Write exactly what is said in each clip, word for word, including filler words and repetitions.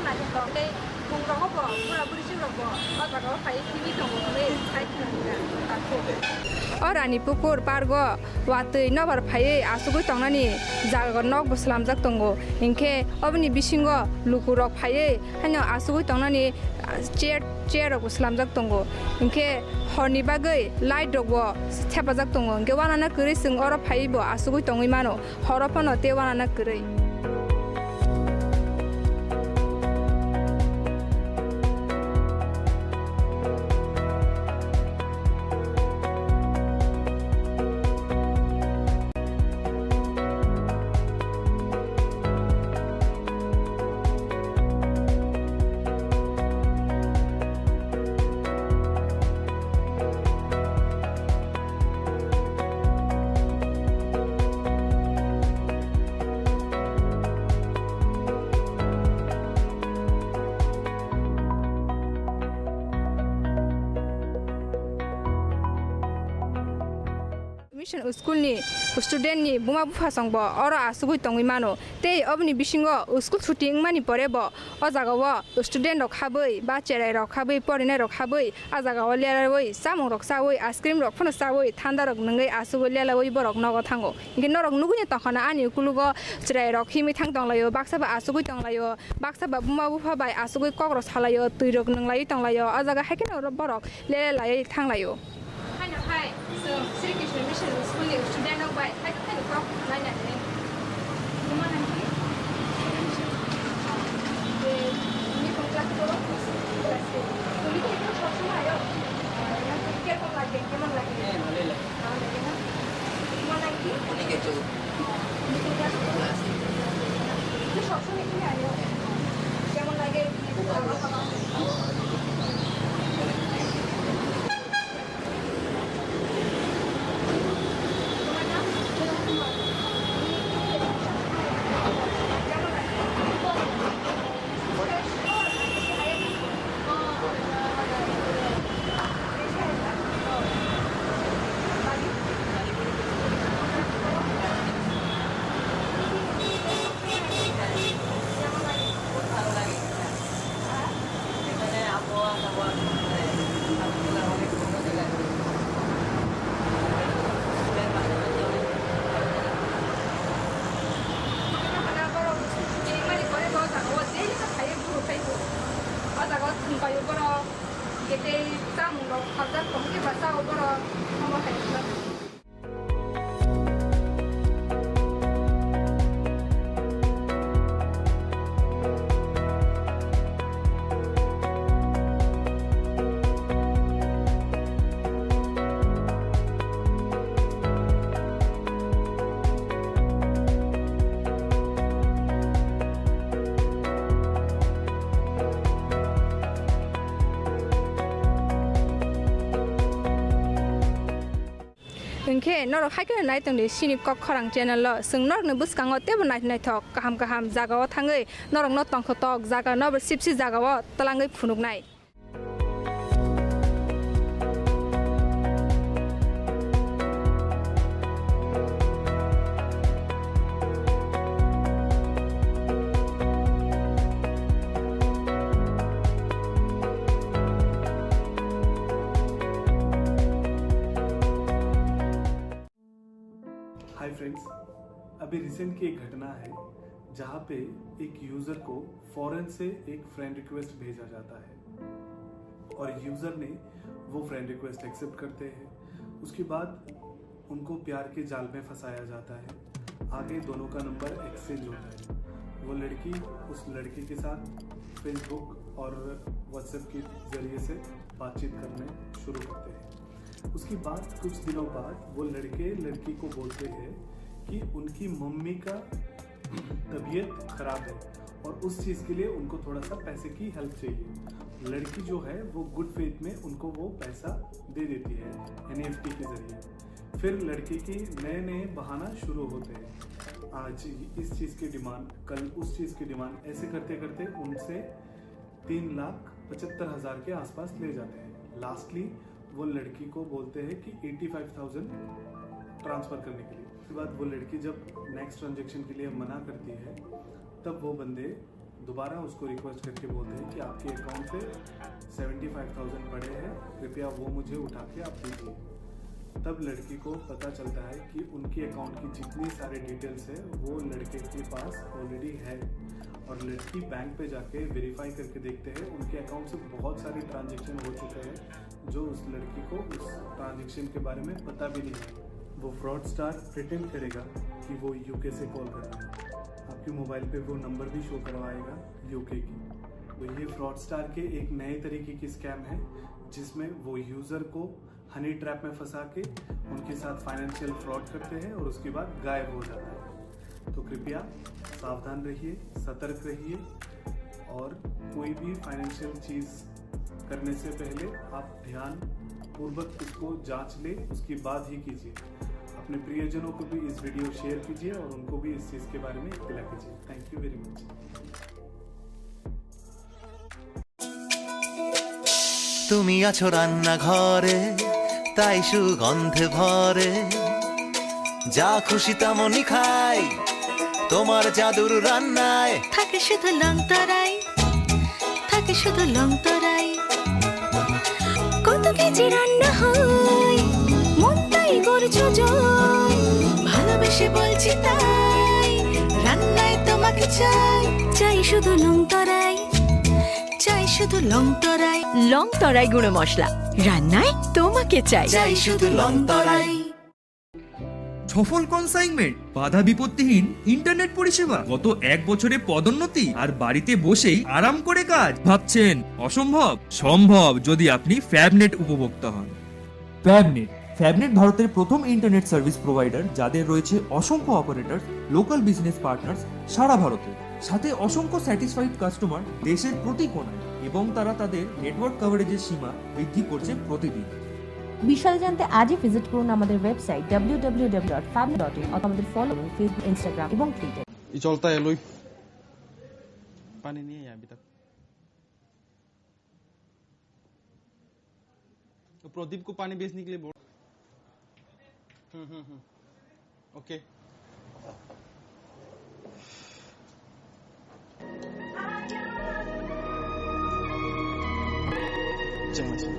Tei bung rogo bo, bura buri sing rok bo, o jaga o phai thigwi tongo hwnwi sai khna rwkha. O Rani Pukur park o watwi nobar phaiwi asugwi tongnani jaga nok bo slamjak tongo. Hinkhe oboni bisingo lukurok phaiwi haino asugwi tongnani, ah, chair, chair rok bo slamjak tongo. Hinkhe horni bagwi light rok bo thepajak tongo. Hinkhe uanana kwrwi chwng oro phaiwi bo asugwi tongwi mano. Horo phano tei uanana kwrwi. Mission school ni student ni buma buphasong bo oro asugwi tongwi mano. Tei oboni bisingo school chuti wngmani pore bo o jaga o student rok habwi ba cherai rok habwi porinai rok habwi a jaga o lelaui chamung rok chaui ice cream rok phano chaui thanda rok nungwi asugwi lelaui borok nogo thango. Hinkhe norok nugui no tongkha na ani ukulugo cherai rok himwi thang tonglaio, baksa ba asugwi tonglaio, baksa ba buma bupha bai asugwi kok rok salaio, twi rok nunglaiwi tonglaio. O jaga hai kheno borok lelelaiwi thanglaio. Haino hai, chwng Sri Krishna Mission School ni student rok bai hai khe kok khnai nai. Buma nang di. Ni kong class ko? Class ko. Ni kong class ko hayo. Kemon lage, kemon lage? Eh, bhale lage. Bhale lage na? Buma nang di. Ni kong class ko? Class ko. Ni kong class ko hayo. Kemon lage? Hinkhe norok hai kheno nai tongdi chini Kok Khorang channel o. Chwng norokni bwskango teibo naithok naithok kaham kaham jaga o thangwi norokno tongthotok jaga no bo sipsi jaga o twlangwi phunuknai. Hi friends, अभी रिसेंट की एक घटना है जहाँ पे एक यूज़र को फॉरेन से एक फ्रेंड रिक्वेस्ट भेजा जाता है और यूज़र ने वो फ्रेंड रिक्वेस्ट एक्सेप्ट करते हैं। उसके बाद उनको प्यार के जाल में फंसाया जाता है। आगे दोनों का नंबर एक्सचेंज होता है। वो लड़की उस लड़के के साथ फेसबुक और व्हाट्सएप के ज़रिए से बातचीत करने शुरू करते हैं। उसके बाद कुछ दिनों बाद वो लड़के लड़की को बोलते हैं कि उनकी मम्मी का तबीयत खराब है और उस चीज़ के लिए उनको थोड़ा सा पैसे की हेल्प चाहिए। लड़की जो है वो गुड फेथ में उनको वो पैसा दे देती है एनईएफ़टी के ज़रिए। फिर लड़के के नए नए बहाना शुरू होते हैं। आज इस चीज़ की डिमांड, कल उस चीज़ की डिमांड, ऐसे करते करते उनसे तीन लाख पचहत्तर हज़ार के आसपास ले जाते हैं। लास्टली वो लड़की को बोलते हैं कि एटी फ़ाइव थाउजेंड ट्रांसफ़र करने के लिए। उसके बाद वो लड़की जब नेक्स्ट ट्रांजैक्शन के लिए मना करती है, तब वो बंदे दोबारा उसको रिक्वेस्ट करके बोलते हैं कि आपके अकाउंट पे सेवेंटी फाइव थाउजेंड पड़े हैं, कृपया वो मुझे उठा के आप दीजिए। तब लड़की को पता चलता है कि उनके अकाउंट की जितनी सारी डिटेल्स है, वो लड़के के पास ऑलरेडी है। और लड़की बैंक पे जाके वेरीफाई करके देखते हैं, उनके अकाउंट से बहुत सारे ट्रांजैक्शन हो चुके हैं, जो उस लड़की को उस ट्रांजैक्शन के बारे में पता भी नहीं है। वो फ्रॉडस्टार प्रिटेंड करेगा कि वो यूके से कॉल कर रहा है। आपके मोबाइल पे वो नंबर भी शो करवाएगा यूके की। तो ये फ्रॉडस्टार के एक नए तरीके की स्कैम है, जिसमें वो यूजर को हनी ट्रैप में फंसा के उनके साथ फाइनेंशियल फ्रॉड करते हैं और उसके बाद गायब हो जाते हैं। तो कृपया सावधान रहिए, सतर्क रहिए और कोई भी फाइनेंशियल चीज करने से पहले आप ध्यान पूर्वक इसको जांच लें, उसके बाद ही कीजिए। अपने प्रियजनों को भी इस वीडियो शेयर कीजिए और उनको भी इस चीज के बारे में इत्तला कीजिए। Thank you very much। তুমি আছো রান্নাঘরে, তাই সুগন্ধে ভরে। যা খুশি তেমনই খাই, তোমার জাদুর রান্নায়। থাকে শুধু লং তরাই, থাকে শুধু লং তরাই। কত কেজি রান্না হয়, মনটাই করছো জয়। ভালোবেসে বলছি তাই, রান্নায় তোমাকে চাই। চাই শুধু লং তরাই, চাই শুধু লং তরাই। লং তরাই গুঁড়ো মশলা, রান্নায় তোমাকে চাই। চাই শুধু লং তরাই। সফল কনসাইনমেন্ট, বাধা বিপত্তিহীন ইন্টারনেট পরিষেবা, গত এক বছরে পদোন্নতি আর বাড়িতে বসেই আরাম করে কাজ। ভাবছেন অসম্ভব? সম্ভব, যদি আপনি ফ্যাবনেট উপভোক্তা হন। ফ্যাবনেট। ফ্যাবনেট ভারতের প্রথম ইন্টারনেট সার্ভিস প্রোভাইডার, যাদের রয়েছে অসংখ্য অপারেটর, লোকাল বিজনেস পার্টনার্স সারা ভারতে, সাথে অসংখ্য স্যাটিসফাইড কাস্টমার দেশের প্রতি কোণায়, এবং তারা তাদের নেটওয়ার্ক কভারেজের সীমা বৃদ্ধি করছে প্রতিদিন। বিশদ জানতে আজই ভিজিট করুন আমাদের website W W W dot ফ্যাবনেট ডট ইন অথবা আমাদের ফলো করুন ফেসবুক, ইনস্টাগ্রাম এবং টুইটার। ये चलता है लोई। पानी नहीं है अभी तक। तो प्रदीप को पानी बेचने के लिए बोल। हम्म, हम्म, हम्म। ओके। चलो, चलो।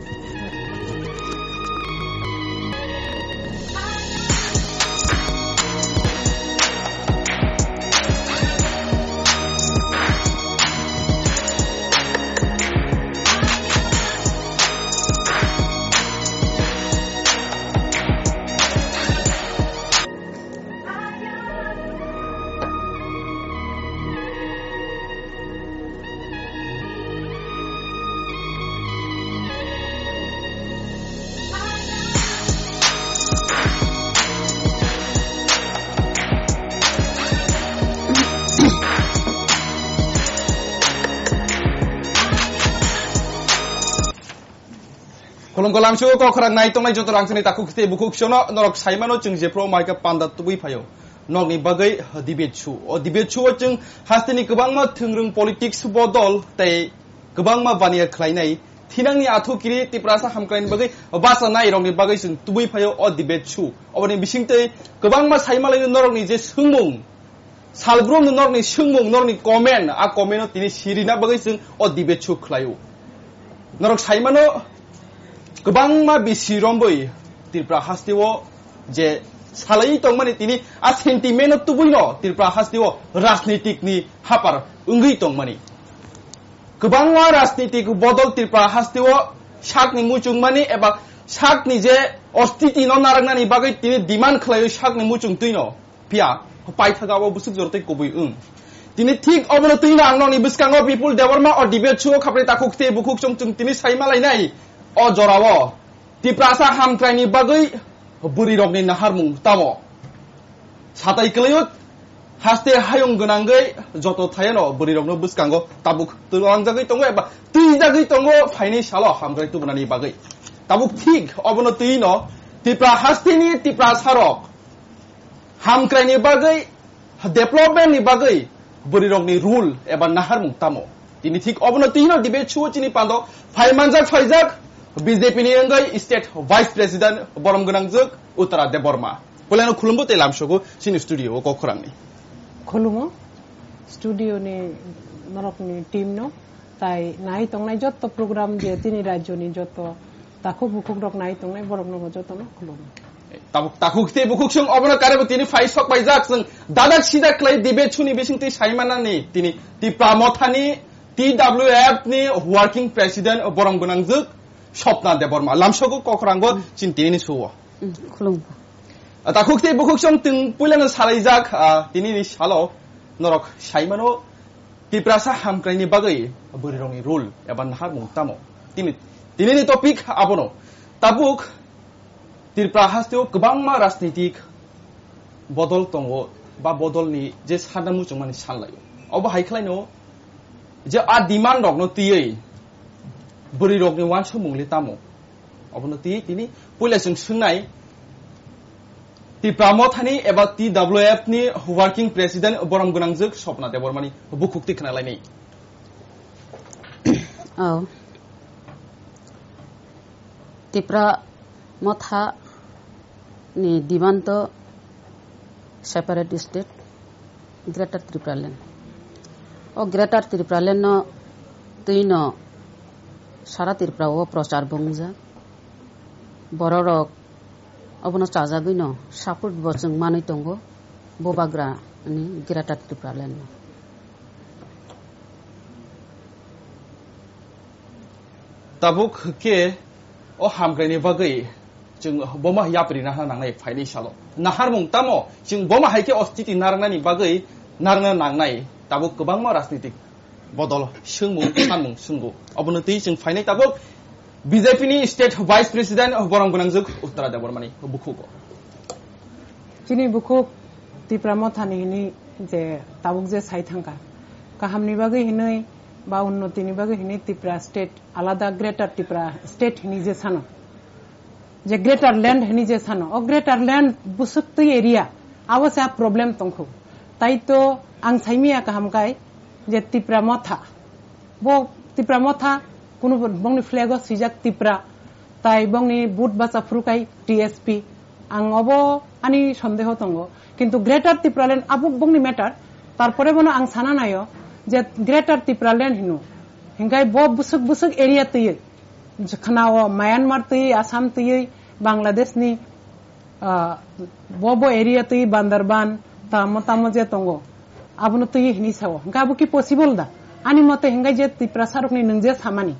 Khulumgo lamsio kok khorang nai tongnai joto rang sini takhuk tei bukhuk sono norok saimano chwng jephru maika panda tubui phaio. Nokni bagwi debate su. O debate su o chwng hasteni kwbangma thwngrwng politics bodol tei kwbangma baniya khlainai thinangni athu kiri Tiprasa hamkraini bagwi basa nai rokni bagwi chwng tubui phaio o debate su. Oboni bisingtwi kwbangma saimalaino norokni je swngmung, salbrumno norokni swngmung, norokni comment, a comment-o tini sirina bagwi chwng o debate su khlaio. Norok saimano kwbangma bisi romboi Tripura hasteo je salaiwi tongmani tini a sentiment-o tubuino Tripura hasteo rajnitikni hapar wngwi tongmani. Kwbangma rajnitik bodol Tripura hasteo sakni muchungmani eba sakni je ostiti no narwknani bagwi tini demand khlaio sakni muchungtwino. Phiya paithago abo bwswk jora tei kubui wng. Tini thik obono twino ang nokni bwskango Bipul Debbarma o debate suo khapri takhuk tei bukhuk chwng chwng tini saima lainai o jorao. Tiprasa hamkraini bagwi bwrwirokni naharmung tamo? Satai kwlaiyo haste hayung gwnangwi joto thayano bwrwirokno bwskango tabuk twlangjagwi tongo eba twijagwi tongo phaini salo hamkrai tubunani bagwi. Tabuk thik obono twino Tipra hasteni Tiprasarok hamkraini bagwi, development ni bagwi bwrwirokni rule eba naharmung tamo? Tini thik obono twino debate suo chini pando phai manjak phaijak B J P ni wngwi State Vice President borom gwnangjwk Uttara Debbarma. Poleno khulumbo tei lamsogo chini studio o kok khorangni. Khulumo studio ni norokni team no, tai nai tongnai jotto program je tini rajyo ni jotto takhuk bukhuk rok nai tongnai borok no joto no khulum. Tabuk takhuk tei bukhuk song obono karebo tini phai sok paijak, chwng dadak sidak khlai debate suni bising twi saimanani tini Tipra Mothani T W F ni working president borom gwnangjwk Swapna Debbarma lamsogo kokrango chini tini suo. Mm, khulumkha. Takhuk tei bukhuk song twng puilano salaijak, ah, tini ni salo norok saimano Tiprasa hamkraini bagwi bwrwirokni role eba naharmung tamo? Tini, tinini topic abono. Tabuk Tripura hasteo kwbangma rajnitik bodol tongo ba bodolni je sana muchungmani sanlaio. Obo hai khlaino je a demand rokno twiwi bwrwirokni uansukmung le tamo? Obono twi tini puila chwng swngnai Tipra Mothani eba T W F ni working president borom gwnangjwk Swapna Debbarmani bukhuk twi khna lainai. Oh. Tipra Motha ni demand to separate state, Greater Tripura Land. O Greater Tripura Land no twi no sara Tripura o prochar bwngjak. Bororok obono chajagwi no support bo chwng manwi tongo Bubagra ni Greater Tripura Land no. Tabuk khe o hamkraini bagwi chwng boma yapri nahna nangnai phaini salo. Naharmung tamo chwng boma hai khe o sthiti narwknani bagwi narwkna nangnai tabuk kwbangma rajnitik bodol swngmung sanmung swngo. Obono twi chwng phainai tabuk B J P ni State Vice President borom gwnangjwk Uttara Debbarmani bukhugo. Chini bukhuk Tipra Mothani hini je tabuk je sai thangkha, kahamni bagwi hinwi ba unnotini bagwi hinwi Tipra State alada Greater Tipra State hini je sano, je Greater Land hini je sano, o Greater Land bwswk twi area, abo se a problem tongkhu. Tai to ang saimia kaham kai je Tipra Motha, bo Tipra Motha, kunu bo-, bongni flag o swijak Tipra, tai bongni boot bacha phuru kai T S P. Ang obo ani sondeho tongo. Kintu Greater Tipraland abo bongni matter, tarpore bono ang sana naio je Greater Tipraland hino. Hinkai bo bwswk bwswk area twiwi, khna o Myanmar twiwi, Assam twiwi, Bangladesh ni, ah, bo bo area twiwi Bandarban, tamo tamo je tongo, abono twiwi hinwi sao. Hinka abo ki possible da? Ani mote hinkai je Tiprasa rokni nwng je samani,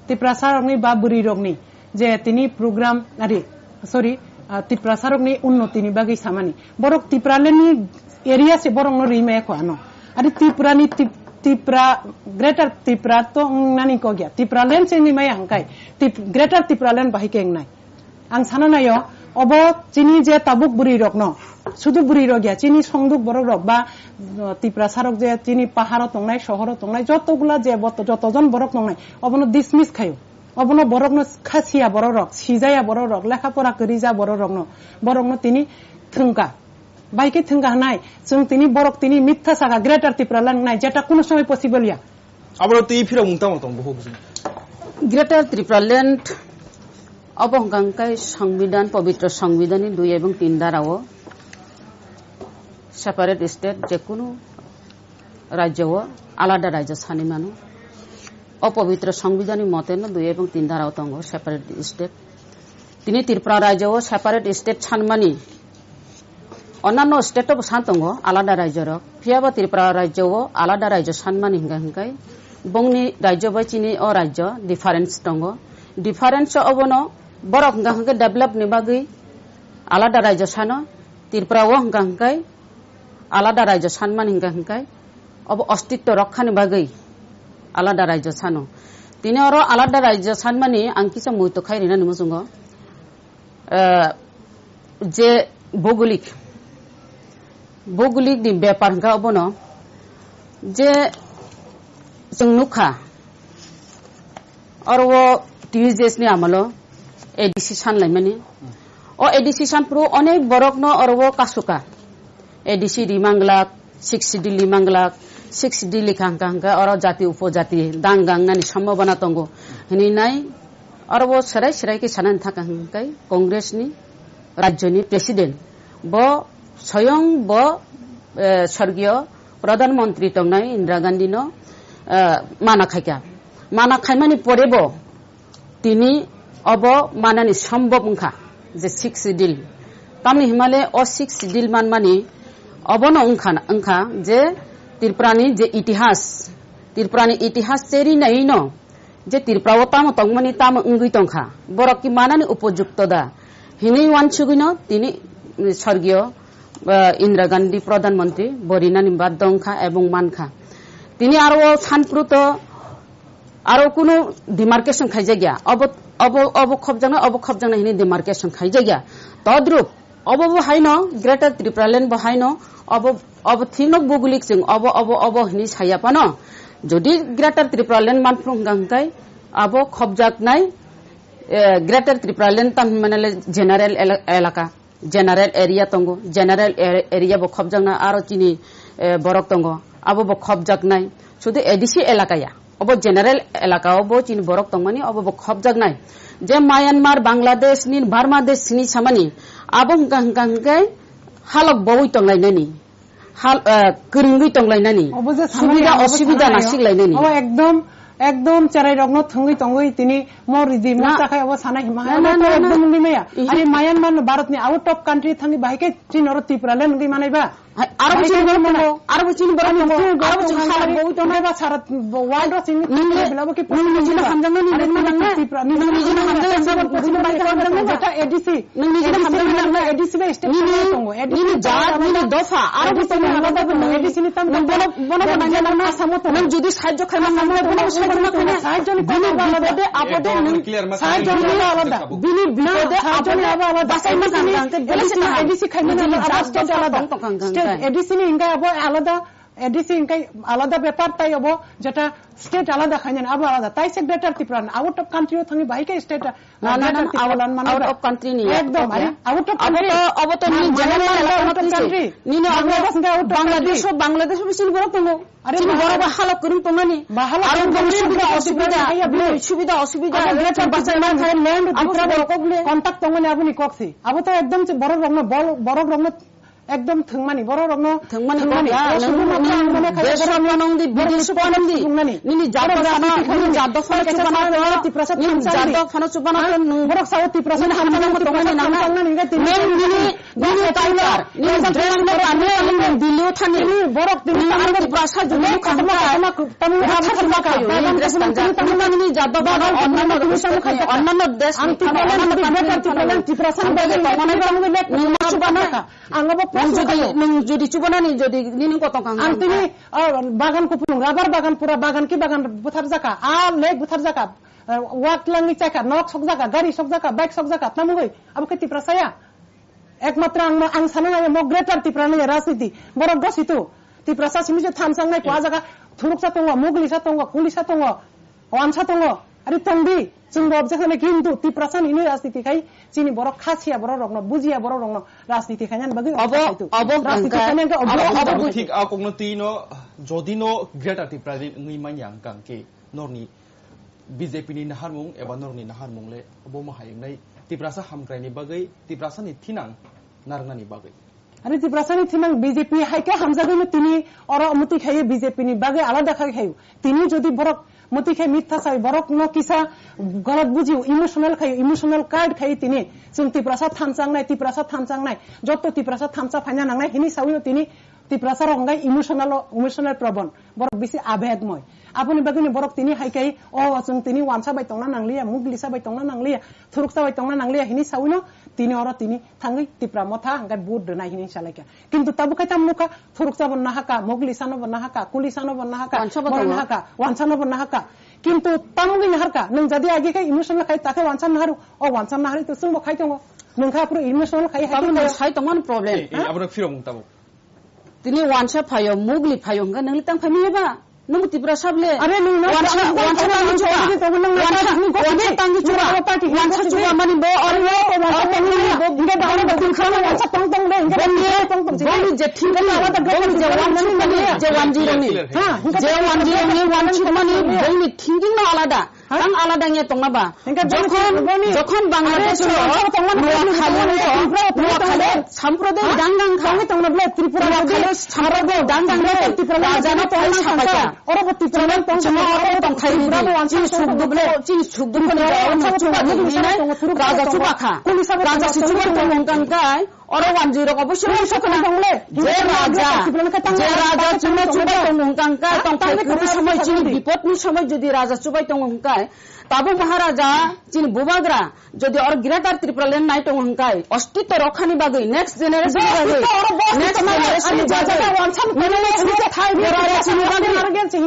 Tiprasa rokni ba bwrwi rokni, je tini program, ari, sorry, ah, Tiprasa rokni unnotini bagwi samani. Borok Tipraland ni area se borokno rimaya kho ano. Ari Tripura ni Tip-, Tipra, Greater Tripura to wng nani kok ya. Tipraland se wngwi maya hwnkhe. Tip-, Greater Tipraland bahai khe wngnai. Ang sana naio, obo chini je tabuk bwrwi rokno, sudu bwrwi rok ya, chini songduk borok rok ba, uh, Tiprasa rok je chini paharo tongnai, sohoro tongnai, joto gula je bot-, joto jon borok tongnai, obono dismiss khaio. Obono borokno kha siya borok rok, sijaya borok rok, lekha pora kwrwi ja borok rokno, borokno tini thwngkha. Bai khe thwngkha hwnai, chwng tini borok tini mitha saka Greater Tipraland wngnai, jeta kuno somoi possible ya. Aboro twi phirok mung tamo tong bohok jing. Greater Tipraland obo hwnkha hwnkhe Songbidan, Pobitro Songbidan ni dui ebong tin dara o separate state, je kunu rajyo o alada rajyo sani mano. O pobitro Songbidan ni mote no dui ebong tin dara o tongo separate state. Tini Tripura rajyo o separate state sanmani, onano state o bo san tongo alada rajyo rok. Phiya ba Tripura rajyo o alada rajyo sanmani hingka hingkai bongni rajyo bai chini o rajyo difference tongo. Difference o obono borok hingka hingke develop ni bagwi alada rajyo sano, Tripura o hingka hingkai alada rajyo sanmani hingka hingkai obo ostitto rokkha ni bagwi alada rajyo sano. Tini oro alada rajyo sanmani ang kisa muitu khai rinani muchungo. Eh, je bogolik, bogolik ni bepar hingka obono je chwng nukha, oro o T U J S ni amolo A D C sanlaimani. O A D C sanphuru onek borokno oro o kasuka. A D C ri manglak, six schedule ri manglak, six schedule ri kha hingka hingka oro jati upojati dang gang nani sombhabona tongo. Hinwi nai oro o serai serai khe sanani thaka hingkai Congress ni rajyo ni president. Bo soyong bo, eh, sorgiyo Pradhan Mantri tongnai Indira Gandhi no eh, mana khaikha. Mana khaimani porebo tini obo manani sombhob wngkha je six deal. Tamni himale o six deal manmani obono wngkha, wngkha je Tripurani je itihas, Tripurani itihas cheri naino je Tripura o tamo tongmani tamo wngwi tongkha, borok ki manani upojukto da hinwi wansugwino tini, mm, sorgiyo, eh, Indira Gandhi Pradhan Mantri bo rinani baddo wngkha ebong mankha. Tini aro o Sanpruto aro kunu demarcation khaijakya. Obo, obo, obo khopjaknai, obo khopjaknai hinwi demarcation khaijakya. Todrup, obo bo haino Greater Tipraland bo haino, obo, obo thikno bugulik chwng, obo, obo, obo hinwi saya phano. Jodi Greater Tipraland manphru hwnkha hwnkhe, abo khopjaknai, eh, Greater Tipraland tamo hinmani le general ele-, elaka. General area tongo, general are-, area bo khopjakna aro chini, eh, borok tongo, abo bo khopjaknai. Sudu A D C elaka ya, obo general elaka o bo chini borok tongmani, obo bo khopjaknai. Je Myanmar, Bangladesh ni, Burma desh ni samani, abo hwnkha, hwnkha, hwnkhe halok bowi tonglainani. Hal, eh, kwrwngwi tonglainani. Obo je sanai, subida obo osubida sanai, nasikhlainani. Obo ekdom, ekdom cherai rokno thwngwi tongwi tini mo ridi mo na, chakhai obo sana hima na, hai. Na, obo na, ekdom na. Wngwi maya. Ihi. Ani Myanmar no Bharat ni out of country thangwi bahai khe chini oro Tipraland wngwi manai ba? Hai, aro bo bahai chini khe borok tongo, aro bo chini borok tongo, aro bo chini halok bowi tongo. Ba sara world ro sini nini, bila bo ki nini nini hamjaknani, nini nini Tipra, nini nini nini hamjaknani, nini nini hamjaknani, jeta A D C. Nwng nini jini hamjaknai na? A D C bai state nini, tongo, A D C nini jat, nini dopha, aro bo tongo, alada bo nini. A D C ni tam nwng bono, bono bo nangya na Assam o tongo. Nwng jodi sahajjo khaima nangya, bono bo sahajjo ma khaina. Sahajjo ni bini bipode apode nwng sahajjo ni alada. Bini bipode apode basai ma khaina. A D C khaima na alada, state alada. State A D C ni hingga abo alada. A D C hingkai alada bepar tai obo jeta state alada khainani abo alada. Tai se Greater Tipraland out of country o thangwi bahai khe state, uh, na, na, na, Greater Tipraland out, out of country ni. Ekdom, are, out of country. Abo to, abo to nini general elaka no twi se. Nini abo Bangladesh hingke out of country. Bangladesh o, Bangladesh o bisi borok tongo. Are chini borok ba halok kwrwng tongnani. Ba halok kwrwng tongnani. Subida osubida, subida osubida. Abo Greater Tipraland khai land Tipraland contact tongmani aboni kok se. Abo to ekdom se borok rokno, borok rokno Ekdom thwngmani, borok rokno thwngmani kok ya, o nung, sudu nung, mokra ang mone khai desh borok phano wngdi, borok bidesh phano wngdi. Thwngmani. Nini jat phano, nini jat phano chubana, nini jat phano chubana, nung borok sao Tiprasa nini hamjak tongmani nang nang. Nini, nini culture, nini dress no kani, nini Delhi o thani. Borok tini nini Tiprasa jodi khangka, tamu abu khangka, nini dress kanja. Nini jat phano, onnanno desh phano, onnanno country phano, Tiprasa nini chubana. Ang abo nwng jodi, nwng jodi chubanani jodi nini kotong kang ang tini, oh, bagan kupulung, rubber bagan, pura bagan ki bagan buthar jaka, ah, lake buthar jaka, ah, wak langwi chaikha, nok sok jaka, gari sok jaka, bike sok jaka, tamugwi abo khe Tiprasa ya. Ekmatro ang, ang sana nai mo Greater Tipraland ni rajniti, borok gositu. Tiprasa simi je thamsang nai kwa jaga, thuruksa tongo, muglisa tongo, kulisa tongo. Wansa tongo, ari tongdi, chwngbo objection, kintu Tiprasa nini rajniti khai chini borok khasiya borok rokno, bujiya borok rokno rajniti khainani bagwi obo, obo rajniti khainani obo, obo, obo thik a kokno twi no, jodi no Greater Tipraland wngwi manya wngkha hwnkhe norni B J P ni naharmung eba norni naharmung le obo ma hai wngnai Tiprasa hamkraini bagwi, Tiprasa ni thinang narwknani bagwi. Ari Tiprasa ni thinang B J P hai khe hamjagwi no tini oro mwtwi khaio B J P ni bagwi alada khai khaio. Tini jodi borok mwtwi khai mitha sai borok no kisa galat bujio, emotional khaio, emotional card khaio tini. Chwng Tiprasa thansa wngnai, Tiprasa thansa wngnai, jotto Tiprasa thansa phaina nangnai hini sawi no tini Tiprasa rok hwnkhai emotional, emotional problem. Borok bisi abegmoi. Aboni bagwino borok tini hai khe, o, chwng tini wansa bai tongna nangliya, muglisa bai tongna nangliya, thuruksa bai tongna nangliya hini sawino tini oro tini thangwi Tipra Motha hwnkhe vote rwnai hini salaikha. Kintu tabuk khe tamo nukha, thuruksa bo nahaka, muglisa no bo nahaka, kulisa no bo nahaka, wansa bo tongo. Nahaka, wansa no bo nahaka. Kintu tamogwi naharka, nwng jadi agi khe emotional khai ta khe wansa naharu, o wansa naharwi to chwngbo khai tongo. Nwng kha aphuru emotional khai hai tabuk khe nwng sai tongmani problem. Eh, eh, ha? Abono phirok mung tabuk. Tini wansa phaio, mugli phaio, hwnkhe nwngli tang phaimaya ba? Nwng Tiprasa le? Are, nwng wansa, wansa tangwi chuba. Wansa, wansa tangwi chuba. Wansa chuba mani bo, oro, oro, oro, bo, bo, wansa tong tong de, hwnkhe bo, wansa tong tong de, hwnkhe bo, tong tong de. Boni je thinking, boni je wansa mani, je wanjironi. Ha, hwnkhe je wanjironi, wansa mani, boni thinking no alada. Tang alada wngya tongna ba? Hingke boni Jokhon, boni jokhon Bangladesh are o Tripura o tongmani Noakhali tongmani o, Tripura o tongmani Noakhali tongmani. Samprodaik Ha? Dang dang kha. Tongwi tongna bole Tripura o Noakhali tongmani Samprodaik Tripura Dang dang kha. Tripura Raja no tongmani tongmani tongmani tongmani. Oro bo Tripura Chini, tongmani chini oro tongmani tongmani Tripura tongmani bo wansa chini tongmani sukduk tongmani. Bole, chini sukduk Tripura bole wansa jao tongmani chuba tongmani. Tongmani. Raja chuba kha. Kuli sabo Raja tongmani si chuba tongmani. Tongmani tongmani kai. Oro wanjwi rok obo sini Tini sakha tongmani tongmani. Je raja, Tini je raja tongmani chini tongmani. Chubai tongmung kang kai, Ha? tong Tini phai kuru tongmani somoi chini tongmani. Bipot ni somoi jodi raja chubai tongmung kai, tabo Maharaja chini bubagra jodi oro Greater Tripura Land nai tongmung kai, ostitto rokhani bagwi, next generation Bo bagwi, ostitto oro bo next ostitto nai, generation ani jaga bagwi. Jaga wansa Nini tongmani sini tongmani. Thai Borok borok rachini bagwi.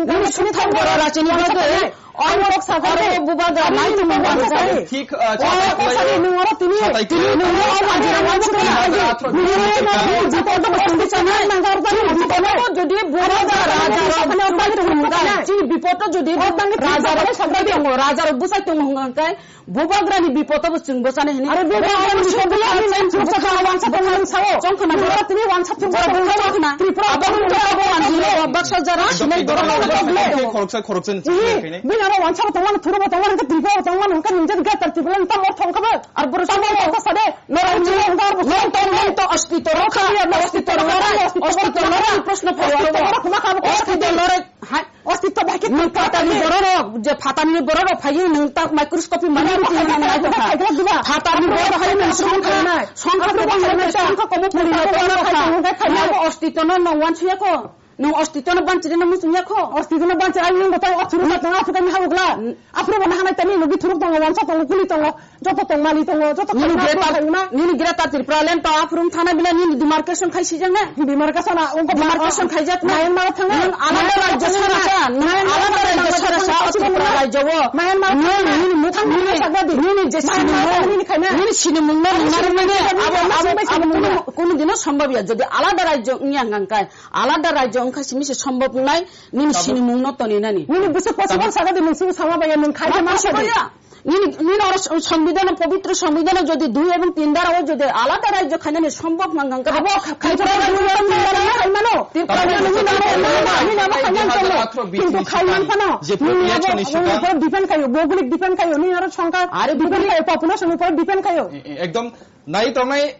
Nini sini thai borok rachini bagwi. Ang kok sakha de. Oro bubagra nai tongmung kang kai. Thik, uh, Oro kok sakha de, nung oro tini, tini nung oro wajira wajira wajira. Nung oro wajira wajira wajira. Jodi bubagra raja rok chini bipodo jodi raja rok sabai tongo, raja rok bwsai tongo hwnka khe bubagra ni bipodo bo chwng bwsani hini. Are bubagra ni bipodo bo chwng bwsani hini. Chwng khana wansa tongo nung sao. Chwng khana nung oro tini wansa chwng bwsani hini. Chwng khana. Tripura abo abo wanjira baksa jara sinai borok rok. Khoroksa khoroksa ni chwng khainai. Bini abo wansa bo tongmani, thuru bo tongmani, hwnkhe Tripura bo tongmani, hwnkhe nung jani Greater Tripura ni tamo thong kha bo. Ar borok tamo thong kha sade. Norok nung tong nung to hospital rok kha, hospital rok, hospital rok, proshno phaio. Hospital rok ma kha bo. Hospital rok, hai. Hospital bai khe nung phatani borok rok, je phatani borok rok phaio nung ta microscopy mani nung nai to kha. Phatani borok phaio nung songkha, songkha komo puri nai to kha. Hospital no nung wansi yakho. Nung ostito no banchiri no muchung yakho. Ostito no banchiri, ang nung botang o thuruk tongo, aphuru kami habukla. Aphuru bo nahanai tani nugi thuruk tongo, wansa tongo, kuli tongo, joto tong mali tongo, joto tong mali tongo. Nini greater, nini greater Tripura land to aphuru thana bila nini demarcation khai sijak na. Demarcation a, ungko demarcation khai jak na. Mayan mara thang na. Nung alada rajyo sara sa, nung alada rajyo sara sa, Tripura rajyo wo. Mayan mara thang na. Nung nini mukha nini, nini je sini mung, nini sini mung na, nung nini abo, abo, abo kunu, kunu dino sombhob ya. Jodi alada rajyo wngya hwnkha khe, alada rajyo wngkha simi se sombhob wngnai, nini sinimung no toni nani. Nini bwswk possible saga di, nung simi sama baya, nung khai ma ma saga di. Possible ya. Nini, nini oro s-, sombidhano, pobitro sombidhano jodi dui ebong tin dara o jodi alada rajyo khainani sombhob nang kha. Abo kha-, khai Tripura rajyo khai mano. Tripura rajyo khai mano. Nini abo khai mano. Kintu khai man phano. Nini abo, abo depend khayo, bhougolik depend khayo, nini aro songkha depend khayo, population upor depend khayo. E-, e-, ekdom nai tongnai.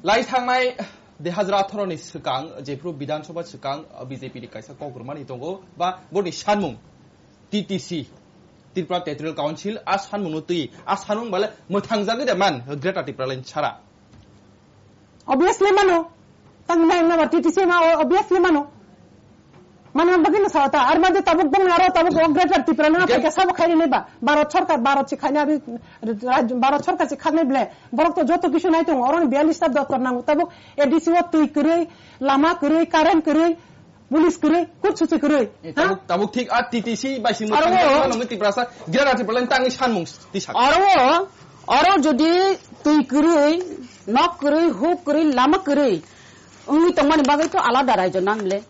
Lai thangnai dui hazar atharo ni swkang, jephru Bidhan Sabha swkang, B J P ni kaisa kok rwmani tongo, ba boni sanmung T T C, Tripura Territorial Council, a sanmung no twi, a sanmung bale mwthang jagwi de man Greater Tripura Land sara. Obviously mano, tang nai na ba T T C ma o-, obviously mano. Mano bagwi no sao ta, ar made tabuk bong aro tabuk o Greater Tripura no Ge- aphaika sabo khairi nai ba, Bharat Sarkar, Bharat si khaina abi, raj-, Bharat Sarkar si khaknai ble, borok to joto kisu nai tongo, oro ni biyallis ta doptor nango, tabuk A D C o twi kwrwi, lama kwrwi, current kwrwi, police kwrwi, kut susi kwrwi. Eh, ha? Tabuk, tabuk thik a T T C bai sing aro mwthang o- jagwi mano Tiprasa, Greater Tripura Land tangwi sanmung tisa. Aro o, aro jodi twi kwrwi, nok kwrwi, huk kwrwi, lama kwrwi, wngwi tongmani bagwi to alada raijo nang le.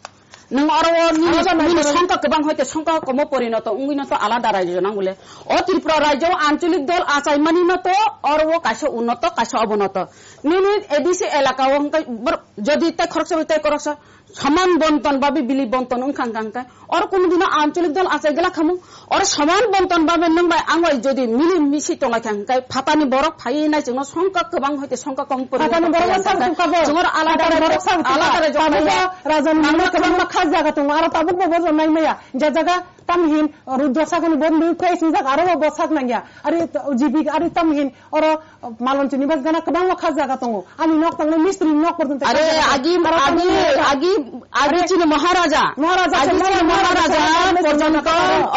Nwng oro o nini, alada nini nang songkha kwbang hoite songkha komo porinoto wngwi no to alada raijo nang bole. O Tripura raijo o ancholik dol achaimani no to oro o kaisa unoto, kaisa obonoto. Nini A D C elaka o hwnkhe bor-, jodi tei khoroksa bai tei khoroksa soman bonton babi bili bonton wngkha hwnkha hwnkhe oro kunu dino ancholik dol achai glak khamu. Oro soman bonton babe nwng bai ang bai jodi mili misi tonglaikha hwnkhe phatani borok phaiwi nai chwngno songkha kwbang hoite songkha kom pori. Phatani borok sak tukha bo. Chwngno alada phatani borok sak tukha. Alada raijo tabuk bo rajani nangma kwbangma khas jaga tongo. Aro tabuk bo bojo nai maya. Je jaga tamhin rudra sakani bo nwi khe swijak aro bo sak nangya. Ari jibi ari tamhin oro Malon chini bas gana kwbangma khas jaga tongo. Ani nok tongo mistri nok porjonto are khas jaga tongo. Agi, aro agi, tamni agi, agi are chini Maharaja. Maharaja agi chini Maharaja porjonto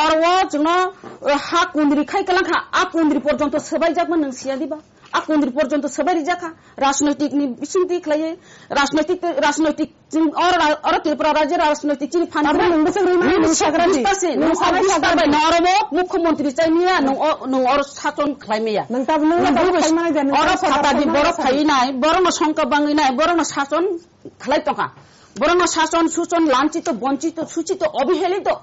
oro o chwngno, o, ha kundri khai kalang kha. A kundri porjonto swbai jakma nwng siya diba? A kundri porjonto swbai rijak kha. Rajnoitik ni bisingtwi khlaiwi, rajnoitik, rajnoitik Chwng oro ra-, oro Tripura rajyo rajnoitik chini phan tabuk nwng bwswk rwimani nwng sagra di. Nwng sagra di. Nwng sagra di. Nwng sagra di. Oro bo mukhyamantri chai maya, nwng o-, nwng oro sason khlai maya. Nwng tabuk nwng tabuk khlai mani de, nwng oro phatani borok phaiwi nai, borokno songkha bangwi nai, borokno sason khlai tongkha. Borokno sason, suson, lanchito, bonchito, suchito, obhelito.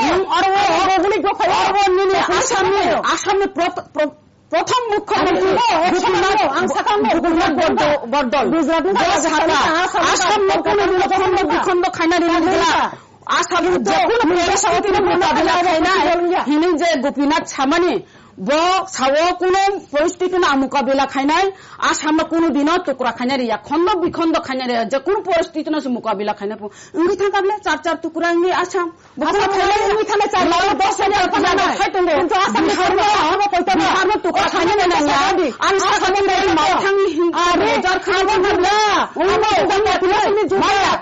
Nwng oro o, oro o nini Asamni, Asamni prot-, pro-, prothom mukhyamantri Gopinath, Gopinath Bordol, Bordol. Bo sakha, Asam no kunu dino khondok bikhondo khainani nini jila. Asam jekunu poristiti no mukabila khainai, hini je Gopinath samani, bo sao kunu poristiti no mukabila khainai, Asam no kunu dino tukra khainai riya, khondok bikhondo khainai riya, jekunu poristiti no se mukabila khainai. Wngwi thangkha bole char char tukra wngwi Asam. Bo Asam khainai wngwi thangkha char, dos hajar thangkha khai tongo. Kintu Asam ni Bihar no, Bihar no tukra khainai nangya. Ang sakha ni maithang ni hin. Are, Jarkhand ni na. Ang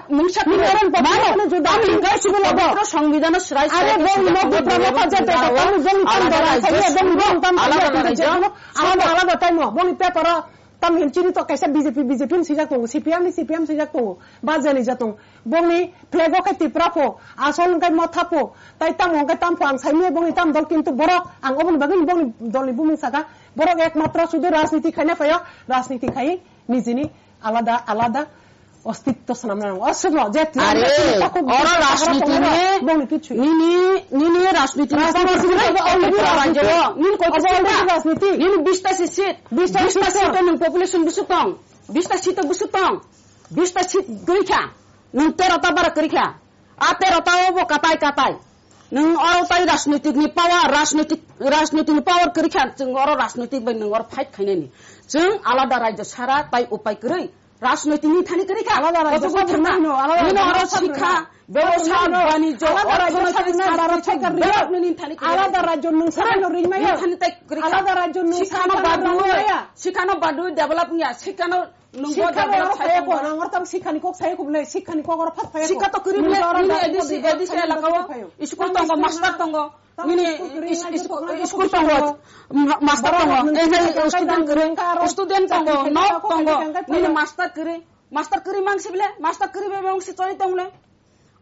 mungsa kiri. Mano. Ang ingkai sugu lobo. Songbidan no srai srai. Are, bo ino bupra mokha jate. Alada rajyo. Alada rajyo. Alada, alada time o. Boni paper o. Tam hin chini to kaisa B J P, B J P ni sijak tongo, C P M ni C P M sijak tongo, ba jani jatong. Bongni flag o khe Tipra pho, asol wngkhe Motha pho, tai tamo wngkhe tam pho ang saimanya bongni tam dol, kintu borok ang oboni bagwi bongni dolni bumung saka, borok ekmatro sudu rajniti khaina phaio, rajniti khai nijini alada alada ostitto swnamna nango. O swkno je Are, oro rajniti ni, bongni kichu. Nini, nini rajniti ni Rajniti power ni kwrwi, already Tripura rajniti. Rajyo. Nini koi Obo already rajniti. Nini bista si seat. Bista Bista seat seat. To nwng population busu tong. Bista seat to busu tong. Bista seat kwrwi kha. Nwng tero ta bara kwrwi kha. A tero ta obo katai katai. Nwng oro tai rajnitik ni power, rajnitik, rajnitik ni power kwrwi kha. Chwng oro rajnitik bai nwng oro fight khainani. Chwng alada rajyo sara tai upai kwrwi. Rajnoitik ni thani kwrwi kha. Alada rajyo Ojo sabri thangna. Nino, alada rajyo Nino oro sabri sikha, nai. Bebosa, Sabri nai. Banijo, Alada rajyo orthonoitik, sabri nai, Bharat sarkar sarkar, bini. Berok nini thani kwrwi Alada kha. rajyo nung Nini sarkar thani tai kwrwi kha. Alada rajyo nung Sikhano sarkar badui, nung maya. Sikhano badui develop niya, sikhano nungbo Sikha develop oro sai phaya tongma. Ko, nang oro tam sikhani kok sai kubnai, sikhani kok oro phat phaya ko. Sikha to kwrwi Nung mle, oro nini da A D C, ko A D C sai elaka o. Phaya. School tongo, master tongo. Nini is-, is-, school tongo, ma-, master tongo, eh, student kwrwi, student tongo, nok tongo, nini master kwrwi, master kwrwi mang sibile, master kwrwi be mang si choli tongle.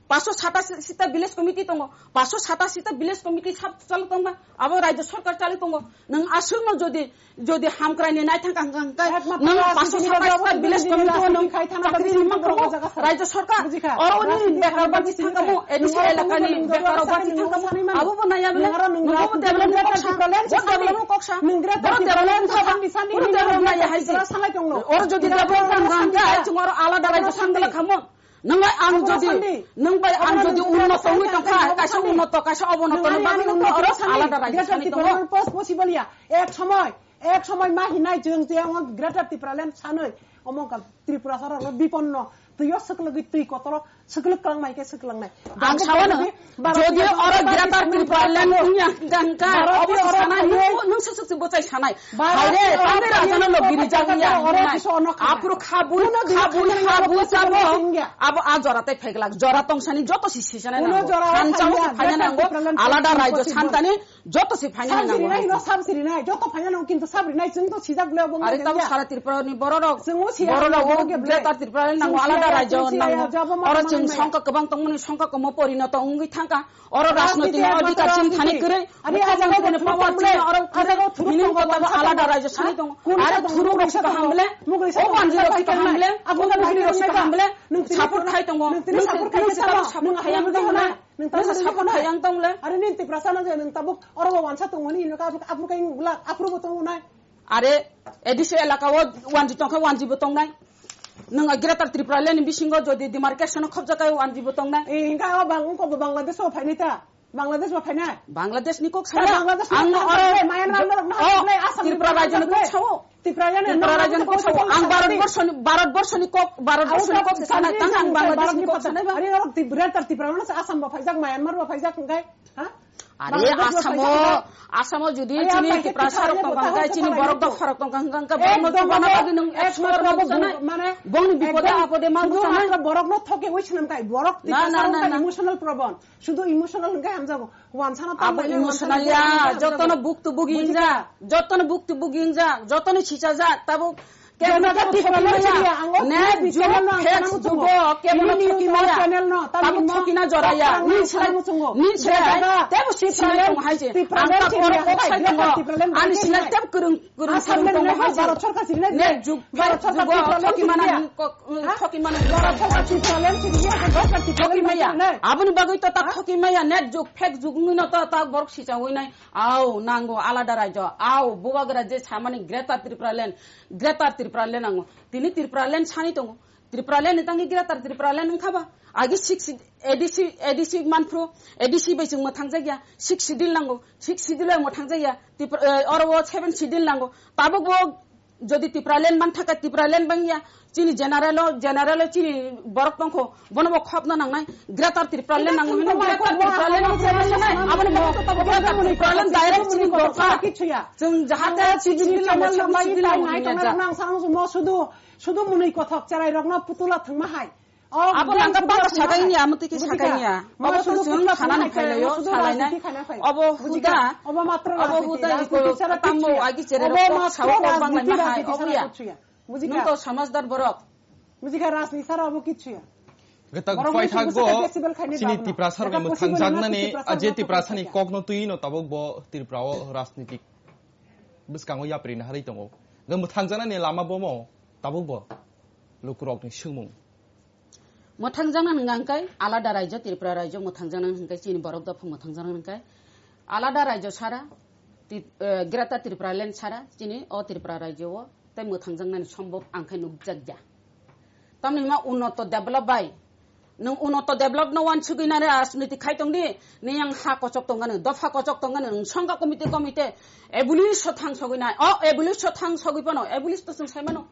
Paso sata sita village committee tongo, paso sata sita village committee sab chalo tongma, abo rajya sarkar chalo tongo. Nwng aswkno jodi, jodi hamkrai ni naithang kang kang kai, Ekmatro nwng paso sata sita village committee o nwng chakri rima kho, rajya sarkar. Oro ni bekar bati thangkamo, A D C elaka ni bekar bati thangkamo, abo bo naya bole, nwng abo bo development koksa, bo development koksa, bo development koksa, bo development naya hai se. Oro jodi development kang kai, chwng oro alada rajya sangla khamon. Nwng bai ang jodi, nwng bai ang jodi unnoto wngwi tongkha, kaisa unnoto, kaisa obonoto ni bagwi nwng oro alada rajya sani tongo. Post possible ya. Ek somoi, ek somoi ma hinai jwng je ang Greater Tipraland sanoi, omo ka Tripura sarok no biponno, twi o swklwgwi twi kotoro, swklwk klang mai khe swklangnai. Ang sawano, jodi oro Greater Tipraland wngya hwnkha, obo sanai, nwng, nwng swk swk se bwchai sanai. Haire, tamni rajano no giri jagya hinai. Aphuru khabui, khabui, khabui sabo. Abo a jora tai pheglak. Jora tongsani joto si sisana nango. Hanchao si phaina nango. Alada raijo santani joto si phaina nango. Joto phaina nango, kintu sabri nai, chwng to sijak le bo. Are tamo sara Tripura ni bororok. Bororok Greater Tripura ni nango, alada raijo nango. Oro chwng songkha kwbang tongmani songkha komo porinoto wngwi thangkha. Oro rajniti ni adhikar chini thani kwrwi. Ani mukhyamantri ni power chini oro thuruk tongo, alada rajyo sani tongo. Are thuruk rok sika hamble. O manjri rok sika hamble. O manjri rok sika hamble. Support khai tongo. Nung support khai tongo. Nung support khai yang tongo na. Nung support khai yang tongo le. Are nini Tiprasa na je nung tabuk oro wansa tongo ni ino ka apur kai ngulak apur bo tongo na. Are A D C elaka o wanji tongkha, wanji bo tongnai. Nwng Greater Tripura Land ni bisingo jodi demarcation o khobjakai, wanji bo tongnai. Eh, hingka o bang, ungko bo Bangladesh o phainai ta? Bangladesh bo phainai? Bangladesh ni kok sana. Ang no oro Myanmar no, oh, Assam Tripura rajyo ni kok sao. Tripura rajyo ni kok sao. Ang Bharat borso ni, Bharat borso ni kok, Bharat borso ni kok sana. Tang ang Bangladesh ni kok sana ba. Are oro Greater Tripura no Assam bo phaijak, Myanmar bo phaijak hingkai. Ha? Are Asamo, Asamo jodi chini Tiprasa rok tongkha hwnkhe, chini borok dopha rok tongkha hwnkhe, borok no tubana bagwi nwng ekso bar ma bujana. Bongni bipode apode ma bujana. Borok no thoke oi swnam kai, borok Tiprasa rok emotional problem. Sudu emotional hwnkhe hamjago. Wansana abo emotional ya, jotono buktu bugi inja, jotono buktu bugi inja, jotono chicha ja, tabuk Kebono thoki maya. Net jug, fake jugo, kebono thoki maya. Tamo thoki na jora ya. Nin slai, nin slai. Tebo si slai tong hai je. Ang ta oro kok sai tongo. Ani slai tebo kwrwng, kwrwng, kwrwng tong hai je. Net jug, fake jugo, thoki mana, thoki mana. Thoki maya. Aboni bagwi to ta thoki maya. Net jug, fake jug wngwi no to ta borok sicha oi nai. Au, nango alada rajyo. Au, bubagra je samani Greater Tripura Land. Greater Tripura Land nango. Tini Tripura Land sani tongo. Tripura Land ni tangwi Greater Tripura Land wngkha ba? Agi six, A D C, A D C manphru, A D C bai chwng mwthangjakya, six schedule nango, six schedule bai mwthangjakya, Tripura, eh, oro o seven schedule nango. Tabuk bo jodi Tripura Land manthaka, Tripura Land bangya, chini general o, general o chini borok tongkho, bono bo khopna nangnai, Greater Tripura Land nango hino, Greater Tripura Land ni se mananai, aboni bo Greater Tripura Land direct chini dorkar. Chwng jahate chini chini lango, chini chini lango. Sudu, sudu mwnwi kothok cherai rokno putula thwngma hai. Abo langka pata sakai ni, amo tiki sakai ni ya. Abo to chwng khanani phailaio, salainai. Abo huda, abo huda iko tambo agi chere rok sao kok banglaima hai, obo ya. Nwng to samajdak borok. Bujikha, rajniti sara abo kichu ya. Gata paithak bo chini Tiprasa rok mwthang jaknani, je Tiprasa ni kok no twi no tabok bo Tripura o rajnitik bwskango yapri na harwi tongo. Ga mwthang jaknani lama bomo tabok bo lukurok ni swngmung. Mwthangjakna hwnka hwnkhe alada rajyo, Tripura rajyo mwthangjakna hwnka hwnkhe chini borok dopha mwthangjakna hwnka hwnkhe alada rajyo sara, Tri-, eh, Greater Tripura Land sara chini o Tripura rajyo o tei mwthangjaknani sombhob ang khe nukjakya. Tamni hwnma unnoto develop bai. Nwng unnoto develop no wansugwi nai rajniti khai tongdi, niyang ha kochok tongani, dopha kochok tongani, nwng songkha komite komite abolish o thang sogwi nai. O abolish o thang sogwi phano, abolish to chwng sai mano.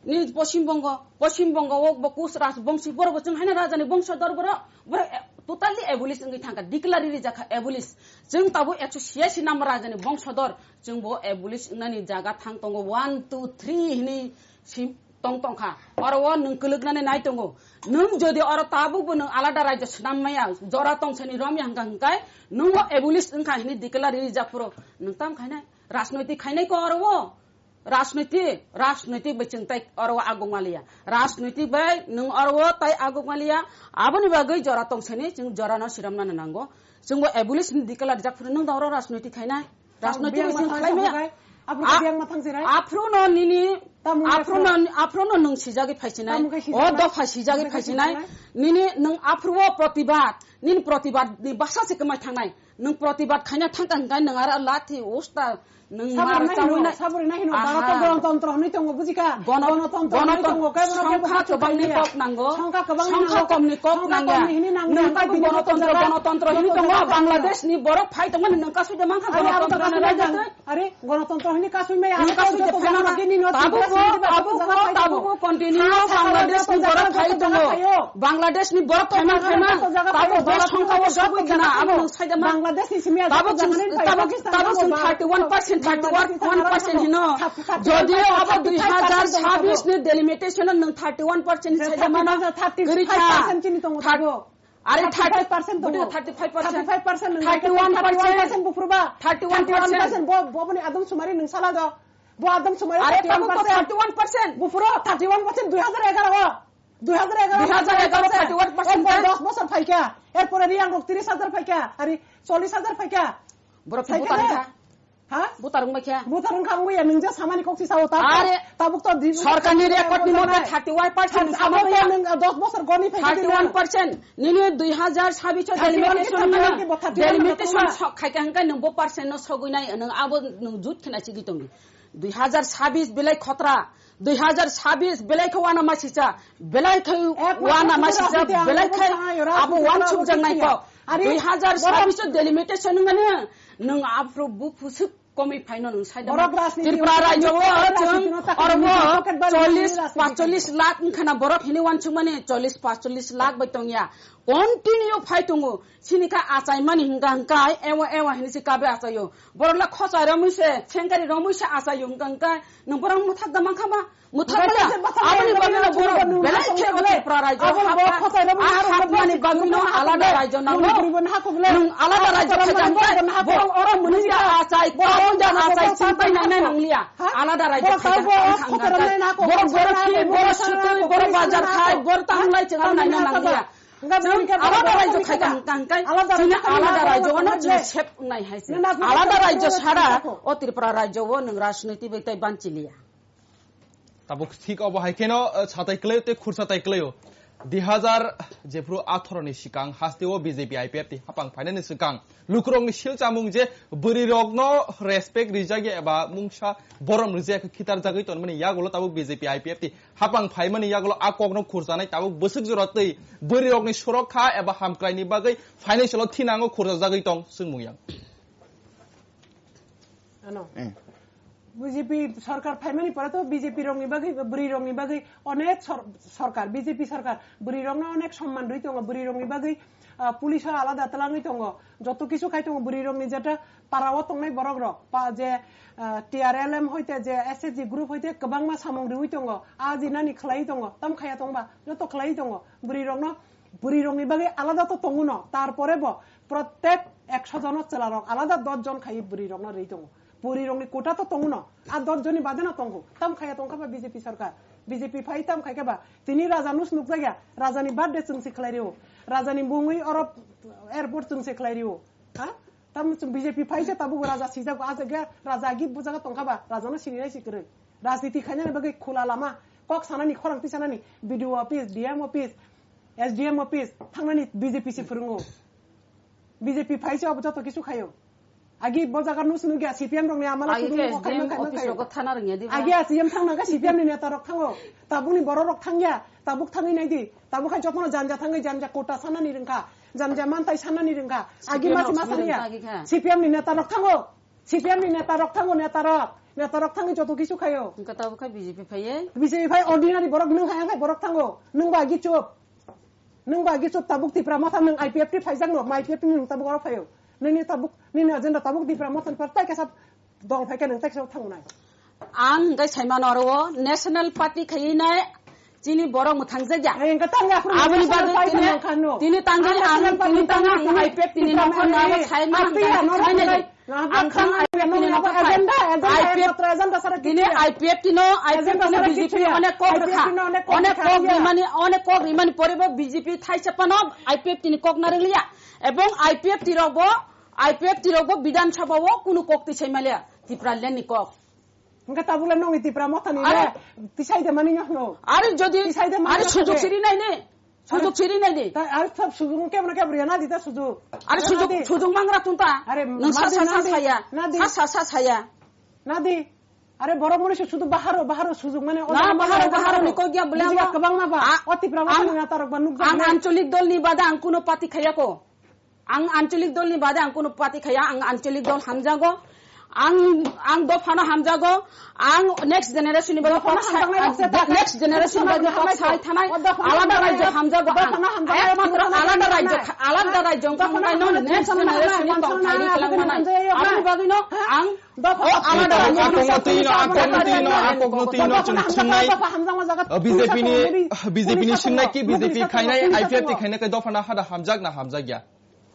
Ni Poschim Bongo, Poschim Bongo o bo Kuch Rajbongsi, borok bo chwng haino rajani bongso dor borok, borok, eh, totally abolish wngwi thangkha, declare rijak kha abolish. Chwng tabuk ekso chhiyasi number rajani bongso dor, chwng bo abolish wngnani jaga thang tongo, one, two, three hinwi sim tong tongkha. Oro o nwng kwlwknani nai tongo. Nwng jodi oro tabuk bo nwng alada rajyo swnam maya, jora tongsani romya hwnka hwnkai, nwng o abolish wngkha hinwi declare rijak phuru, nwng tam khainai? Rajnoitik khainai ko oro o? Rajniti, rajniti bai chwng tai oro aguk maliya. Rajniti bai nwng oro tai aguk maliya. Aboni bagwi jora tongsani chwng jora no siramna nango. Chwngbo abolish ni declare jak phuru nwng da oro rajniti khainai. Rajniti bai chwng khlai maya. Aphuru no nini, aphuru no, aphuru no nwng sijagwi phaisinai. O dopha sijagwi phaisinai. Nini nwng aphuru o protibad, nini protibad ni basa se kwmai thangnai. Nwng protibad khaina thangkha hwnkhe nwng aro lathi usta nwng mar chamui nai. Sabri nai hino, Bharat o Ganatantro hwnwi tongo, bujikha? Ganatantro hwnwi tongo, kebo no kebo songkha kwbangni kok nango. Songkha kwbangni nango. Songkha komni kok nangya. Nwng tei Ganatantro, Ganatantro hwnwi tongo, Bangladesh ni borok phai tongmani nwng kasui de mankha Ganatantro hwnwi. Are, Ganatantro hwnwi kasui maya, nwng kasui de phai mano. Tabuk bo, tabuk bo, tabuk bo continue Bangladesh ni borok phai tongo. Bangladesh ni borok phai man phai man. Tabuk bo songkha o jok khna, abo nwng sai de man. Bangladesh ni simi tabuk, tabuk, tabuk thirty one percent, thirty one percent hino. Jodi o abo dui hazar chabis ni delimitation nwng thirty one percent sai de mano. Kwrwi kha. Are thirty five percent tongo. Thirty five percent. Thirty five percent nwng thirty one percent. Thirty one percent. Bo, bo boni Adam Sumari nwng sala do. Bo Adam Sumari are thirty one percent. Thirty one percent. Bufuro thirty one percent dui hazar egaro o. Dui hazar egaro, dui hazar egaro thirty one percent. Erpor dos bosor phaikha. Erpore riyang rok tris hazar phaikha. Ari chollish hazar phaikha. Borok phaikha butar de. Ha? Butar wngbai kha. Butar wngkha wngya nwng je samani kok si sao ta. Are tabuk to di sorkarni record ni mote thirty one percent abo samani ya. Nwng dos bosor goni phaikha. Thirty one percent. Nini dui hazar chabis o delimitation na. Delimitation khaikha hwnkhe nwng bo percent no sogwi nai nwng abo nwng jut khna sigwi tongo. Dui hazar chabis belai khotra, dui hazar chabis belai khe wana masicha, belai khe wana masicha, belai khe abo wansukjaknai kok. Dui hazar chabis o delimitation wngmani, nwng aphuru buphusuk komwi phaino nwng saida man. Tripura rajyo o chwng oro bo chollish panchollish lakh wngkhana borok hini wansukmani, chollish panchollish lakh bai tongya. Continue phai tongo. Sini kha achaimani hingka hingka ewa ewa hini si kabe achaio. Borok le khochai romwi se, sengkari romwi se achaio hingka hingka. Nwng borok mwthak da mankha ba? Mwthak bala. Aboni bagwi no borok belai khe bo Tripura rajyo hapmani bagwi no alada rajyo nango. Nwng alada rajyo khaja hingka borok oro mwnwi da achai, karon da achai, chimpai nangnai nangliya. Alada rajyo khaja hingka hingka. Borok borok khi, borok sutwi, borok bajar khai, borok tamlai chwng naina nangliya. Chwng alada rajyo khaikha hwnkha hwnkhe chini alada rajyo no chwng sep wngnai hai se. Alada rajyo sara o Tripura rajyo o nwng rajniti bai tai banchiliya. Tabuk thik obo hai kheno, eh, satai kwlai tei khursa tai kwlai o. Dui hazar jephru atharo ni swkang haste o B J P I P F T hapang phainani swkang lukurokni silchamung je bwrwirokno respect rijak ya eba mungsa borom rijak khitar jagwi tonmani yagulo tabuk B J P I P F T hapang phaimani yagulo a kokno khurchanai tabuk bwswk jora twi bwrwirokni sorok kha eba hamkraini bagwi financial o thinango khurchajagwi tong swngmung yang. Ano. Eh. B J P sarkar phaimani pore to B J P rokni bagwi, bwrwi rokni bagwi onek sor-, sarkar, B J P sarkar, bwrwi rokno onek somman rwi tongo, bwrwi rokni bagwi, ah, police o alada twlangwi tongo, joto kisu khai tongo, bwrwi rokni jeta para o tongnai borok rok, pa je, ah, T R L M hoite je S H G group hoite kwbangma samung riwi tongo, a jinani khlaiwi tongo, tam khaya tongba, joto khlaiwi tongo, bwrwi rokno, bwrwi rokni bagwi alada to tongo no, tar pore bo protek ekso jono chwla rok alada dos jon khai bwrwi rokno rwi tongo. Puri rokni quota to tongo no, a dos joni bade no tongo. Tam khaya tongkha ba B J P sarkar. B J P phai tam khaikha ba. Tini raja nus nukjakya. Raja ni birthday chwng se khlai rio. Raja ni mungwi oro airport chwng se khlai rio. Ha? Tam chwng B J P phai se tabuk raja sijak ba. Ajak ya raja agi bujaga tongkha ba. Raja no sini nai si kwrwi. Rajniti khainani bagwi khula lama. Kok sanani khorang tisanani. B D O office, D M office, S D M office. Thangnani B J P se phwrwngo. B J P phai se abo joto kisu khaio. Agi bo jaga nus nugya C P M rokni amala. Agi kudu ke mo S D M khaima office khaio. Rogo thana rwngya diba? Agi a C M thang nangkha C P M ni neta rok thango. Tabukni borok rok thangya. Tabuk thangwi nai di. Tabuk khai jotono janja thangwi janja kota sanani rwngkha. Janja mantai sanani rwngkha. Agi C P M masi rok masani ya. Agi kha. C P M ni neta rok thango. C P M ni neta rok thango, neta rok. Neta rok thangwi joto kisu khaio. Wngkha tabuk kha B J P phaiye. B J P phai ordinary borok nwng hai ang khai borok thango. Nwng ba agi chup. Nwng ba agi chup tabuk Tipra Motha nwng I P F T phaijak no, I P F T nwng tabuk oro phaio. Nini tabuk, nini agenda tabuk Tipra Motha ni pore tai kaisa dol phaikha nwng tai kaisa thangnai. Ang hwnkhe saimano oro o National Party khaiwi nai chini borok mwthangjakya. Ai, hwnkhe tangya phuru Aboni National bagwi Party tini, nang kha no. Tini tangwi ang, National Party tini tangwi ang I P F T ni nang kha no, abo saimano hwnkhe saimano. Ang thang I P F T ni nang kha agenda, agenda I P F T Agenda sara tini kichya. I P F T no, Agenda I P F T no sara B J P kichya. Onek kok I P F T rwkha. No onek kok Onek rwkha kok ya. Rimani, onek kok rimani pore bo B J P thaisa phano I P F T ni kok narwkliya. Ebong I P F T rok bo, I P F T rok bo Bidhan Sabha o kunu kok tisai maliya. Tipraland ni kok. Hingke tabuk le nongni Tipra Motha ni Are le tisai de mani no hino. Are jodi, Tisai de mani are no sujog hino. Siri nai ni. Sujog Are siri nai ni. Ta are sab sujog ke mane ke bria na di ta sujog. Are Are sujog, na di. Sujog mangra tun ta. Are Nang sa na di, sa sa na di, saya. Na di. Sa sa sa saya. Na di. Are borok mani se sudu baharo, baharo sujog mane Na, oda baharo, mane baharo ni kok ya bole Bujiga amo. Kebang ma ba. A-, O Tipra Motha ang, ni natarok ba nukjak ang mane. Ancholik dol ni bade ang kuno party khaya ko. Ang ancholik dol ni bade ang kuno party khaya, ang ancholik dol hamjago. Ang, ang dophano hamjago. Ang next generation ni bagwi Dophano kok sai, hamjaknai ang baksa ta. Next generation ni bagwi kok sai thanai. O dophano Alada hamjaknai. Rajyo hamjago ang. Dophano hamjaknai. Ekmatro alada rajyo, alada rajyo wngkha Dophano wngkha no hamjaknai. Next generation ni tong thairi kwlang manai. Aboni bagwi no ang Dophano O alada rajyo hamjaknai. Ang kok no twi no, ang kok no twi no, ang kok no twi no, Dophano chwng hamjaknai, thungnai. Dophano hamjaknai jaga. O B J P ni, Police B J P ni police singnai ki, B J P police khainai, police I P F T police khainai khe dophano hamjakna hamjakya.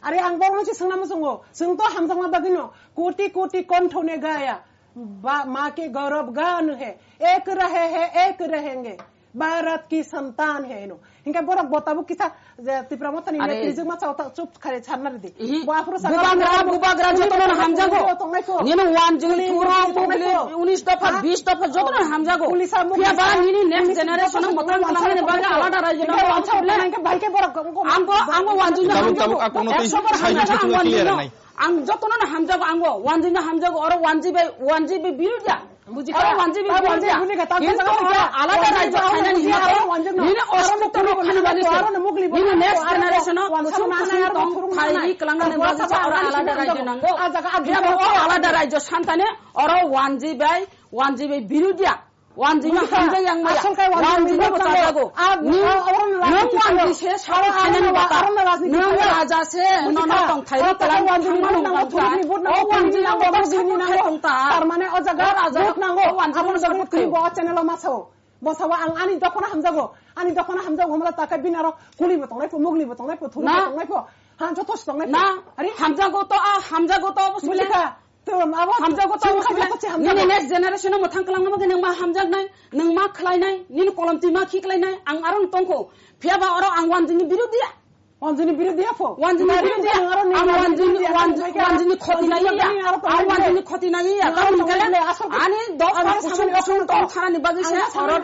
Are ang borokno se swngna muchungo, chwng to hamjakma bagwino koti koti kontho ne gaya, ba, maa ke gaurav gan hai, ek rahe hai, ek rahenge, Bharat ki santan hai no. Hinkhe borok bo tabuk kisa je Tipra Mothani Are. Netrijwkma chao ta chup khare charna ridi. Ihi. Bo aphuru saka Bubagra, bubagra jotono no hamjago. Tongnai pho. Nini wanjwi Uli thuro tongnai pho. Unis dopha, Ha? Bis dopha jotono no hamjago. Ulisa muk Phiya ba bisa. Nini next Ulisa generation muk no bisa. Motang Ulisa kalamani muk bagwi bisa. Alada rajyo Ulisa no muk bisa. Angbo, angbo wanjwi no Tabuk, hamjago. Tabuk, akung no twi Ekso bar saijwk hamjago saijwk ang clear wanjwi no. Nai. Ang jotono no hamjago, angbo wanjwi no hamjago, oro wanjwi bai, wanjwi bai birudia. Buji Oro ka? Wanjwi bai Abo wanjwi birudia. Buji ka? Tabuk Kintu tabuk oro tabuk alada tabuk rajyo tabuk khainani tabuk hinwi tabuk tabuk. Wanjwi no. Nini Aro osukto mukli rok khani wanjwi bagwi aro se. Mukli Nini next aro generation o wanjwi kusung kusung aro tong thurung phai nai. Ri kwlangnani Aro bagwi se abo oro alada rajyo nango. Phiya bo o alada rajyo santani oro wanjwi bai, wanjwi bai birudia. Wanjwi no hamjak yang maya. Asol kai wanjwi no chajago. Nung wanjwi se sao khainani bata. Nung raja se nono tong thairi kalam thangma nung tong ta. O wanjwi no bo support khai tong ta. Tar mane o jaga raja no bo wanjwi no support khai. Bo channel o ma sao. Bo sao ang ani dokhona hamjago. Ani dokhona hamjago hamla ta khe bini aro kuli bo tongnai pho, mugli bo tongnai pho, thuri bo tongnai pho. Han joto se tongnai pho. Na. Hamjago to a, hamjago to bo sule. Hamjago to. Nini next generation no mwthang kwlangma bagwi nung ma hamjaknai, nung ma khlainai, nini kolom twi ma khiklainai, ang aro no tongkho. Phiya ba oro ang wanjwini birudiya. Wanjwini birudiya pho. Wanjwini birudiya. Ang wanjwini, wanjwini khoti naiya. Ang wanjwini khoti naiya. Ani dos bar kusung kusung tong thanani bagwi se oro.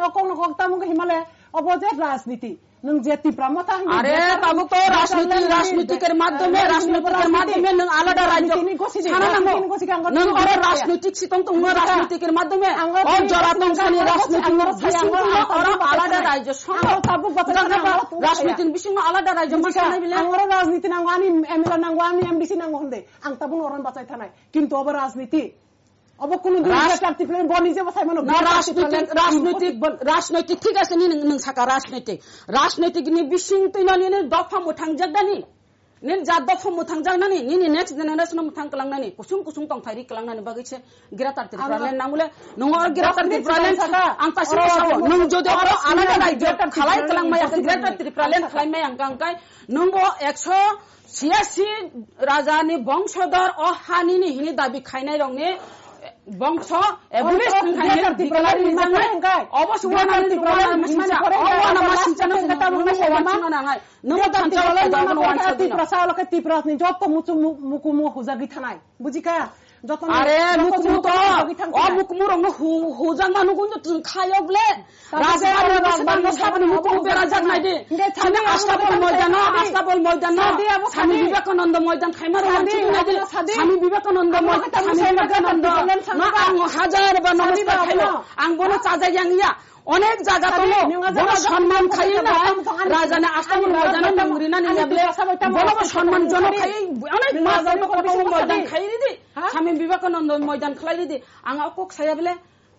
Obo je rajniti. Nwng je Tipra Motha hwnwi Are, je tabuk to rajniti, rajniti, rajnitikni rajnitikni maddhome, rajniti, rajnitikni rajniti, maddhome nwng alada rajyo rajnitini gosi di, sana nango. Rajnitini gosi di, ang Nwng gosi oro di. Rajnitik si tong tongma Buji ka? Rajnitikni maddhome. Ang oro O jora tong sani ang oro rajniti ang oro bising saya, ang oro tongma ang oro tabuk alada bacha rajyo nai. Ang oro tabuk bacha nai, ang oro tongma saya. Rajnitini bising alada rajyo Buji ma ka? Sanai bile. Ang oro rajniti nango, ani M L A nango, ani M D C nango hwnde. Ang tabuk oro bachai thanai. Kintu obo rajniti. Obo kunu din Ras-, Greater Tipraland bo nije bo sai mano, na Greater rajnitik, Tipraland rajnitik, impossible. Rajnitik thik ase ni nwng, nwng saka rajnitik. Rajnitik ni bising twi no nini dopha mwthang jak dani. Nini jat dopha mwthang jak nani, nini next generation mwthang kwlang nani, kusung kusung tong thairi kwlang nani bagwi se Greater Tipraland nangule. Nwng oro Greater Tipraland saka, ang ta sini oro sao, nwng jodi oro alada rajyo khalai kwlang maya, Greater Tipraland khalai maya ang kang kai, nwng bo ekso Siyasi rajani bongsodor o hanini hini dabi khainai rokni bongso, eh, Obo bulis to thangkhainai Greater Tipraland ni declare rijak nai. Hingkai. Obo se Greater wanani Tipraland wana ni masincha. Hingkai. Obo wana masincha no Hingkai. Hingkai. Hingkai. Nungbo wanchuna nangai. Nungbo Greater thansa Tipraland obo ni wanchuna Tiprasa alo khe Tiprasni joto muchu mu-, mukumu hujagwi thanai. Bujikha? Jotono, Are, joto mukumu joto to, hujagwi thangkha. O mukumu rokno hu-, hujakma nugo wngkha chwng khayo ble. Rajbari ni bwskango saboni mukumu berajak naidi. Chini Astabol moidano, Astabol moidano, Swami Vivekananda moidan khaima rw naidi. Swami Vivekananda moidan, Swami Vivekananda no ang hajar bar namaskar khaio. Ang bono chajak yang ya. Onek jaga tongo. Bono sonman khaina. Rajani Astabol moidano nung rinani ya ble. Bono bo sonman jono khai. Onek mas tongo, moidan khai ridi. Swami Vivekananda moidan khlai ridi. Ang o kok saya ble.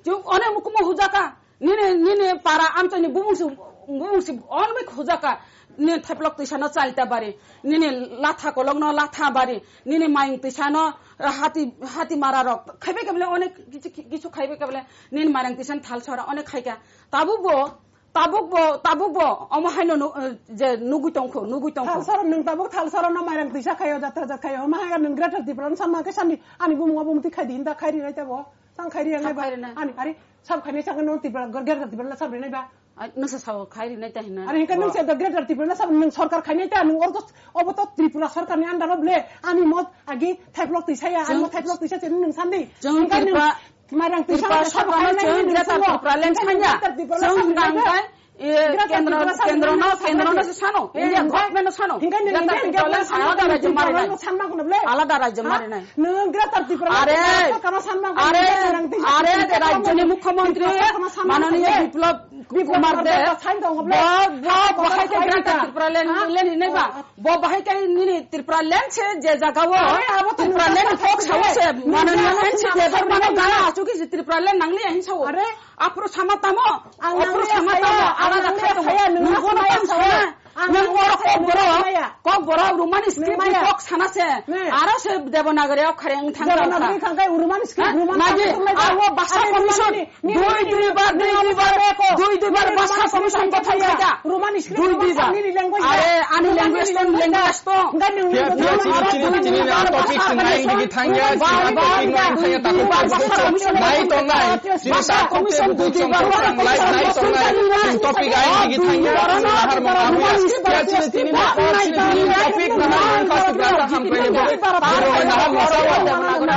Chwng onek mukumu hujaka. Nini, nini para amchaini bumung si, bumung si onmik hujaka. Nini theplok twisano chalta bari. Nini latha kolokno latha bari. Nini mayung twisano, eh, hati, hati mara rok. Khaibai kebele onek kichu, kichu khaibai kebele. Nini marang twisan thal sora onek khaika. Tabuk bo, tabuk bo, tabuk bo. Omo haino nu-, eh, je nugui tongkho, nugui tongkho. Thal sora nwng tabuk thal sora no marang twisa khaio, jatra jat khaio. Omo hai nwng Greater Tipraland sama khe sani ani bumung bumung ti khai di hinda khai ri rai tabo. Tang khairi ang Sab ba. Khairi na. Ani, ari, sab khaini chang no Tripura, Greater Tripura sab rinai ba. Ai, nasa sao khairi nai ta hina. Ari, hingke nung se do Greater Tripura sab nung sorkar khaini ta, nung orto, obo to Tripura sorkar ni under of le, ani mot agi thaplok tisa ya, ani mot thaplok tisa se nung sandi. Jung Hingke nung Tripura, marang tisa Tripura sab sorkar khaini no nung Greater sango. Tripura land Hingke nung sanya. Greater Tripura Jung sab rinai ba. Dangkai, Eh, Greater kendro, Tripura kendro no, Sandi kendro no Sandi. Se sano. Eh, India hingke, government no sano. Hingke nini Greater India Tripura government land sano, alada rajyo Tripura mari nai. Land sanma kono ble. Alada rajyo mari nai. Ha? Nung Greater Tripura Are, land sanma kono are, ble, nang tisa are, Tripura rajyo ni mukhyamantri, Tripura land sanma kono Mananiya ble. Biplab Biplab Kumar Kumar Deb. Deb sign tong ble. Bo, bo, Apa bahai kau ke sign Greater ka? Tripura land, Ha? Land hinai ba. Oh, oh. Bo bahai ke nini Tripura land se je jaga o. Are, abo to Tripura nung land kok kok sao kok se. Nung Mananiya kok N C kok Debbarma no kok gana kok achu ki Tripura land nangli ahin sao. Are, Aphuru sama tamo, Ang aphuru nangli sama saya, tamo, ang alada nangli khaitong. Saya, nung Nung kono saya, tamo saya. Sana. Ang Nung nangli oro saya, kok nung borok, saya. Kok borok, Roman script Nung ni maya. Kok sana se. Ne. Aro se Devanagari o khareng thang Devanagari thang kai, Roman script, Ha? Roman Nagi, khaitong lai awo ba. Bhasha Are Roman Commission, ni, ni, dui ni, dui bar, ni, dui ni, dui bar, ni, dui dui bar ni, Bhasha ni, Commission ni, kothom ni, khaita. Roman script, Dui Roman dui bar. Ni language Are, na. Ani Roman language ni ton, language na. Language ton. Ngai nung Pia, nung pia, nung chini, nung chini, nung chini, nung ah, topic nung nung nai nung digi thangya, nung chini nung topic nung nai thangya, nung takhuk nung nung nai nung tongnai. Chini takhuk te bukhuk song song lai nai tongnai. Chini topic ai digi thangya, chini nahar mung abuya. Pia, chini, chini, chini, chini topic nahar mung kha Tiprasa hamkraini bagwi.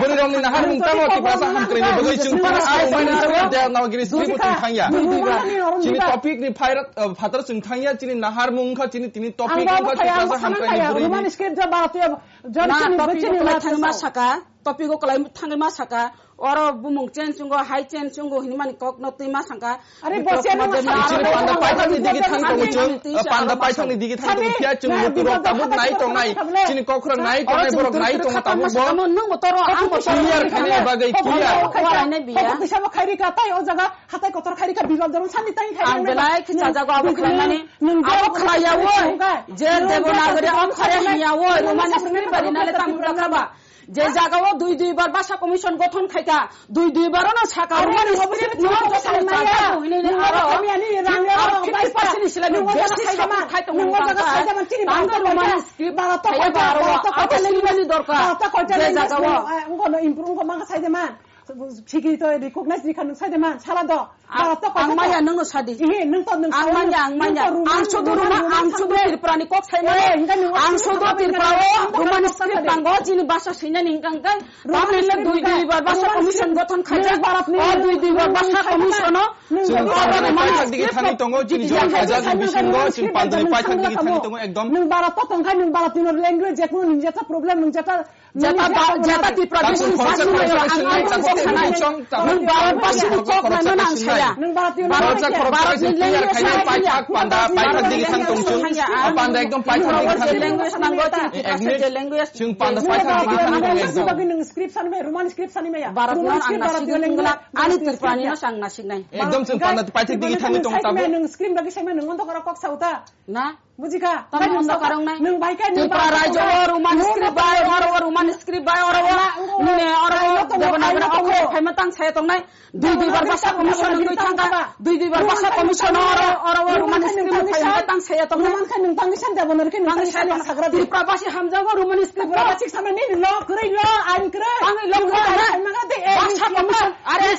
Bwrwi rokni nahar mung sao, Tiprasa hamkraini bagwi chwng phano ang umaini sao, Devanagari script bo chwng thangya. Chini topic ni phaira, uh, phatar chwng thangya, chini nahar mung kha, chini, chini topic wng kha, Tiprasa hamkraini bwrwi ni. Roman script ja Bharat Jon Na, chini topic bwchini o kwlai na thangwi ma saka, topic o kwlai thangwi ma saka, oro bumung change wngo, hai change wngo hinwi mani kok no twi ma saka. Are, Biplab bose Kumar no Deb ma ni saka. Chini panda paithak ni digi thang tongo chwng, panda paithak ni digi thang tongo, phiya chwng luku rok tabuk nai tongnai, chini kok rok nai tongnai, borok nai tongo tabuk bo. Nwng bo toro, ang bo toro. Clear khainai bagwi clear. Warai nai biya. Kok tisa bo khairi ka, tai o jaga hatai kotor khairi ka, biplab Deb sandi tai khairi. Ang belai khe chajago abo khlaimani. Abo khlaiya woi. Je Devanagari o khare hinya woi, Roman script bari nale tamo bwla khaba. Je jaga o dui dui bar Bhasha Commission gothon khaikha, dui dui bar no saka Roman script no gothon khaikha, hinwi aro fifty percent ni sila ni justice support khai tongo. Tamo Roman script khaiya ba aro abo sinimani dorkar. Je jaga o. Ngono improve, ngo manga sai de man. Sikhi to recognize di kha, nwng sai de man, sala do. Ang manya, nwng no sadi. Ihi, nwng to, nwng ang manya, ang manya. Ang sudu Roman, ang sudu Tripura ni kok sai manya. Ang sudu Tripura o Roman script nango, chini bhasha sinani hingkang kai. Tamni le dui dui bar Bhasha Commission gothon khaijak. O dui dui bar Bhasha Commission o. Chwng pandani paithak digi thangwi tongo, chini jora khaijak ni bisingo, chwng pandani paithak digi thangwi tongo ekdom. Nwng Bharat o tongkha, nwng Bharat ni language, jekunu nwng jeta problem, nwng jeta Jeta ba, jeta Tripura Bisi sasi nayo, ang ang kok sanai. Nwng Bharat Basi ni kok nai mano ang saya. Bharat ni language saya saya. Panda, paithak digi thang tong chwng. Panda ekdom paithak digi thang. Language nango, Tripura se language. Chwng panda paithak digi thang tong ekdom. Bharat ni ang nasik nai. Ani Tripura ni no sang nasik nai. Ekdom chwng panda paithak digi thang tong tabuk. Nwng screen bagi sai nwng ontok aro kok sauta. Na? Bujikha? Tamo ondo karong nai. Nwng bai khe nwng Tripura bai rajyo khe o Roman nwng script bai, oro o Roman script bai, oro o nwng nini oro o Devanagari o khorok phaima tang saya tongnai. Dui dui bar Bhasha Commission wngwi thangkha. Dui dui bar Bhasha Commission oro, oro o Roman script phaima tang saya tongnai. Roman khe nwng tangwi san Devanagari khe nwng tangwi san sagra di. Tripura basi hamjago Roman script. Tripura basi sama nini lo, kwrwi lo, ain kwrwi. Tangwi lo kwrwi. Bhasha Commission. Are,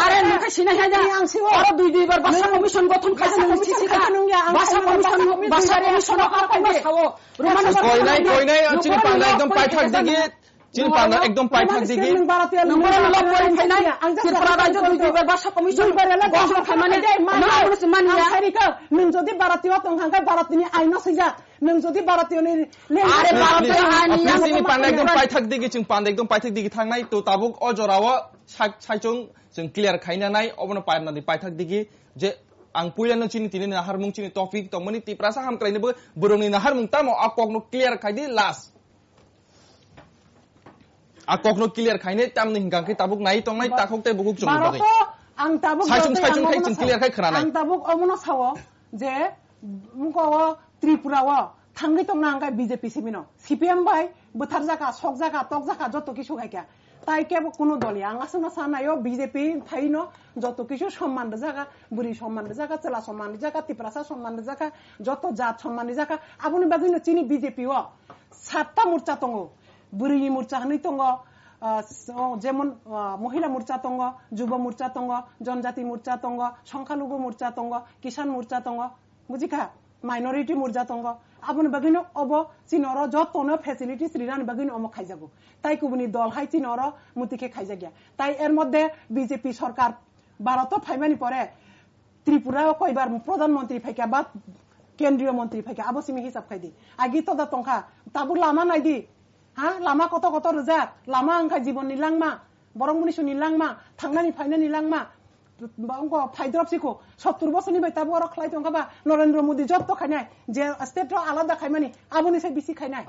are, nwng khe sinai hai da. Oro dui dui bar Bhasha Commission gothon khaisa nwng sisi kha. Bhasha Commission, Bhasha Commission no kha khaima sao. Roman script koinai, koinai, chini panda ekdom paithak digi. Chini panda ekdom paithak digi. Nwng bono lok pori phainai. Tripura rajyo dui dui bar Bhasha Commission gothon khaimani. Nwng abono se manya. Nwng jodi Bharatiyo tong kha khe Bharatini aino swijak. Nwng jodi Bharatiyo ni language. Are Bharatiyo aini yang. Please, chini panda ekdom paithak digi, chwng panda ekdom paithak digi thangnai. To tabuk o jorao sak-, saichung chwng clear khaina nai, obono parnani paithak digi je ang puilano chini tini naharmung chini topic tongmani Tiprasa hamkraini bo borokni naharmung tamo a kokno clear khaidi last. A kokno clear khaini tamni hingka khe tabuk nai tongnai takhuk tei bukhuk chwng bagwi. Ang tabuk saichung, saichung khai chwng clear khai khwnanai. Ang tabuk omono sao je mukao Tripura o thangwi tongna hingka B J P simino. C P M bai bwtharjaka, sokjaka, tokjaka, joto kisu khaikha. Tai kebo kunu dol ya. Ang aswkno sanaio B J P thaino joto kisu somman rwjaka, bwrwi somman rwjaka, chwla somman rwjaka, Tiprasa somman rwjaka, joto jat somman rwjaka. Aboni bagwino chini B J P o satta morcha tongo. Bwrwi morcha hwnwi tongo, ah, so, jemon, ah, Mohila Morcha tongo, Jubo Morcha tongo, Jonjati Morcha tongo, Songkhalugu Morcha tongo, Kisan Morcha tongo, bujikha? Minority Morcha tongo. Aboni bagwino obo chini oro jotono facilities rinani bagwino omo khaijago. Tai kubuni dol hai chini oro muti khe khaijakya. Tai er moddhe B J P sorkar Bharat o phaimani pore Tripura o koibar Pradhan Mantri phaikha ba Kendriya Mantri phaikha, abo simi hisab khaidi. Agi toda tongkha, tabuk lama naidi. Ha, lama koto koto rijak, lama wngkha jibonni langma, borok munisuni langma, thangnani phainani langma. Ba wngkha phaidrop sikho, sottur bosorni bai tabuk oro khlai tongkha ba Narendra Modi jotto khainai, je state o alada khaimani, aboni sai bisi khainai.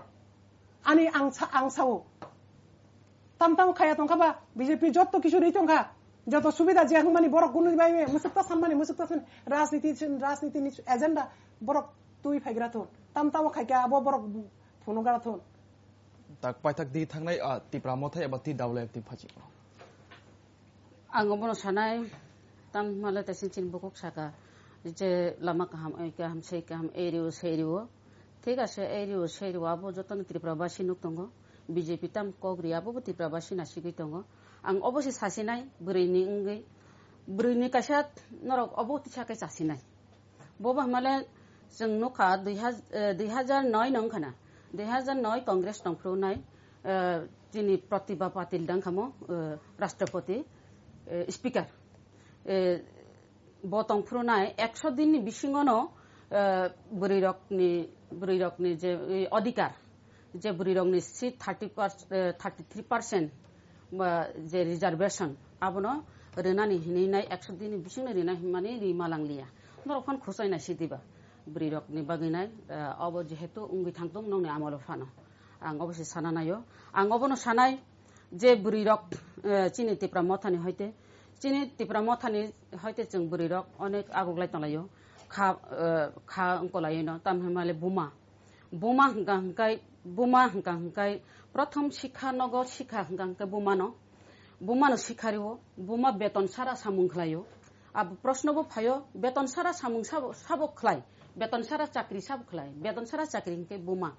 Ani ang sa-, ang sao. Tam tam khaya tongkha ba, B J P jotto kisu ri tongkha. Joto subida je hwnmani borok kunu bai musuk ta sanmani, musuk ta san rajniti, rajniti ni agenda borok twi phaigra thun. Tam tamo khaikha abo borok phunugra thun. Tak paithak di thangnai, ah, Tipra Mothai eba T W F ni phaji. Ang obono sanai, tam hwnmale taising chini bukhuk saka, je lama kaham, oi kaham, sei kaham, ei rio, sei rio. Thik ase, ei rio, sei rio, abo jotono Tripura basi nuk tongo. B J P tam kok ri, abo bo Tripura basi nasigwi tongo. Ang obo se sasinai, bwrwini wngwi. Bwrwini kaisa norok obo tisa khe chasinai. Bo ba hwnmale chwng nukha dui haz-, eh, dui hajar noi no wngkha na. Dui hajar noi Congress tongphuru nai, eh, chini Pratibha Patil dang khamo, eh, Rashtrapati, eh, Speaker. Eh, bo tongphuru nai ekso din ni bisingo no, eh, bwrwi rok ni, bwrwi rok ni je, eh, odhikar, je bwrwi rok ni seat thirty percent, eh, thirty three percent ba je reservation, abono rwnani hinwi nai ekso din ni bisingno rwna hinmani ri malang liya. Norok phano khosai nai si diba? Bwrwi rok ni bagwi nai, eh, obo jehetu wngwi thangtung nokni amolo phano. Ang obo se sana naio. Ang obono sanai je bwrwi rok, eh, chini Tipra Mothani hoite, chini Tipra Mothani hoite chwng bwrwi rok onek agoglai tonglaio. Kha, eh, kha wngkolaino, tamhinmale buma. Buma hwnkha hwnkhe, buma hwnkha hwnkhe, prothom sikha nogo sikha hwnkha hwnkhe bumano. Bumano sikhario, buma beton sara samung khlaio. Abo proshno bo phaio, beton sara samung sabo, sabo khlai, beton sara chakri sabo khlai, beton sara chakri hwnkhe buma.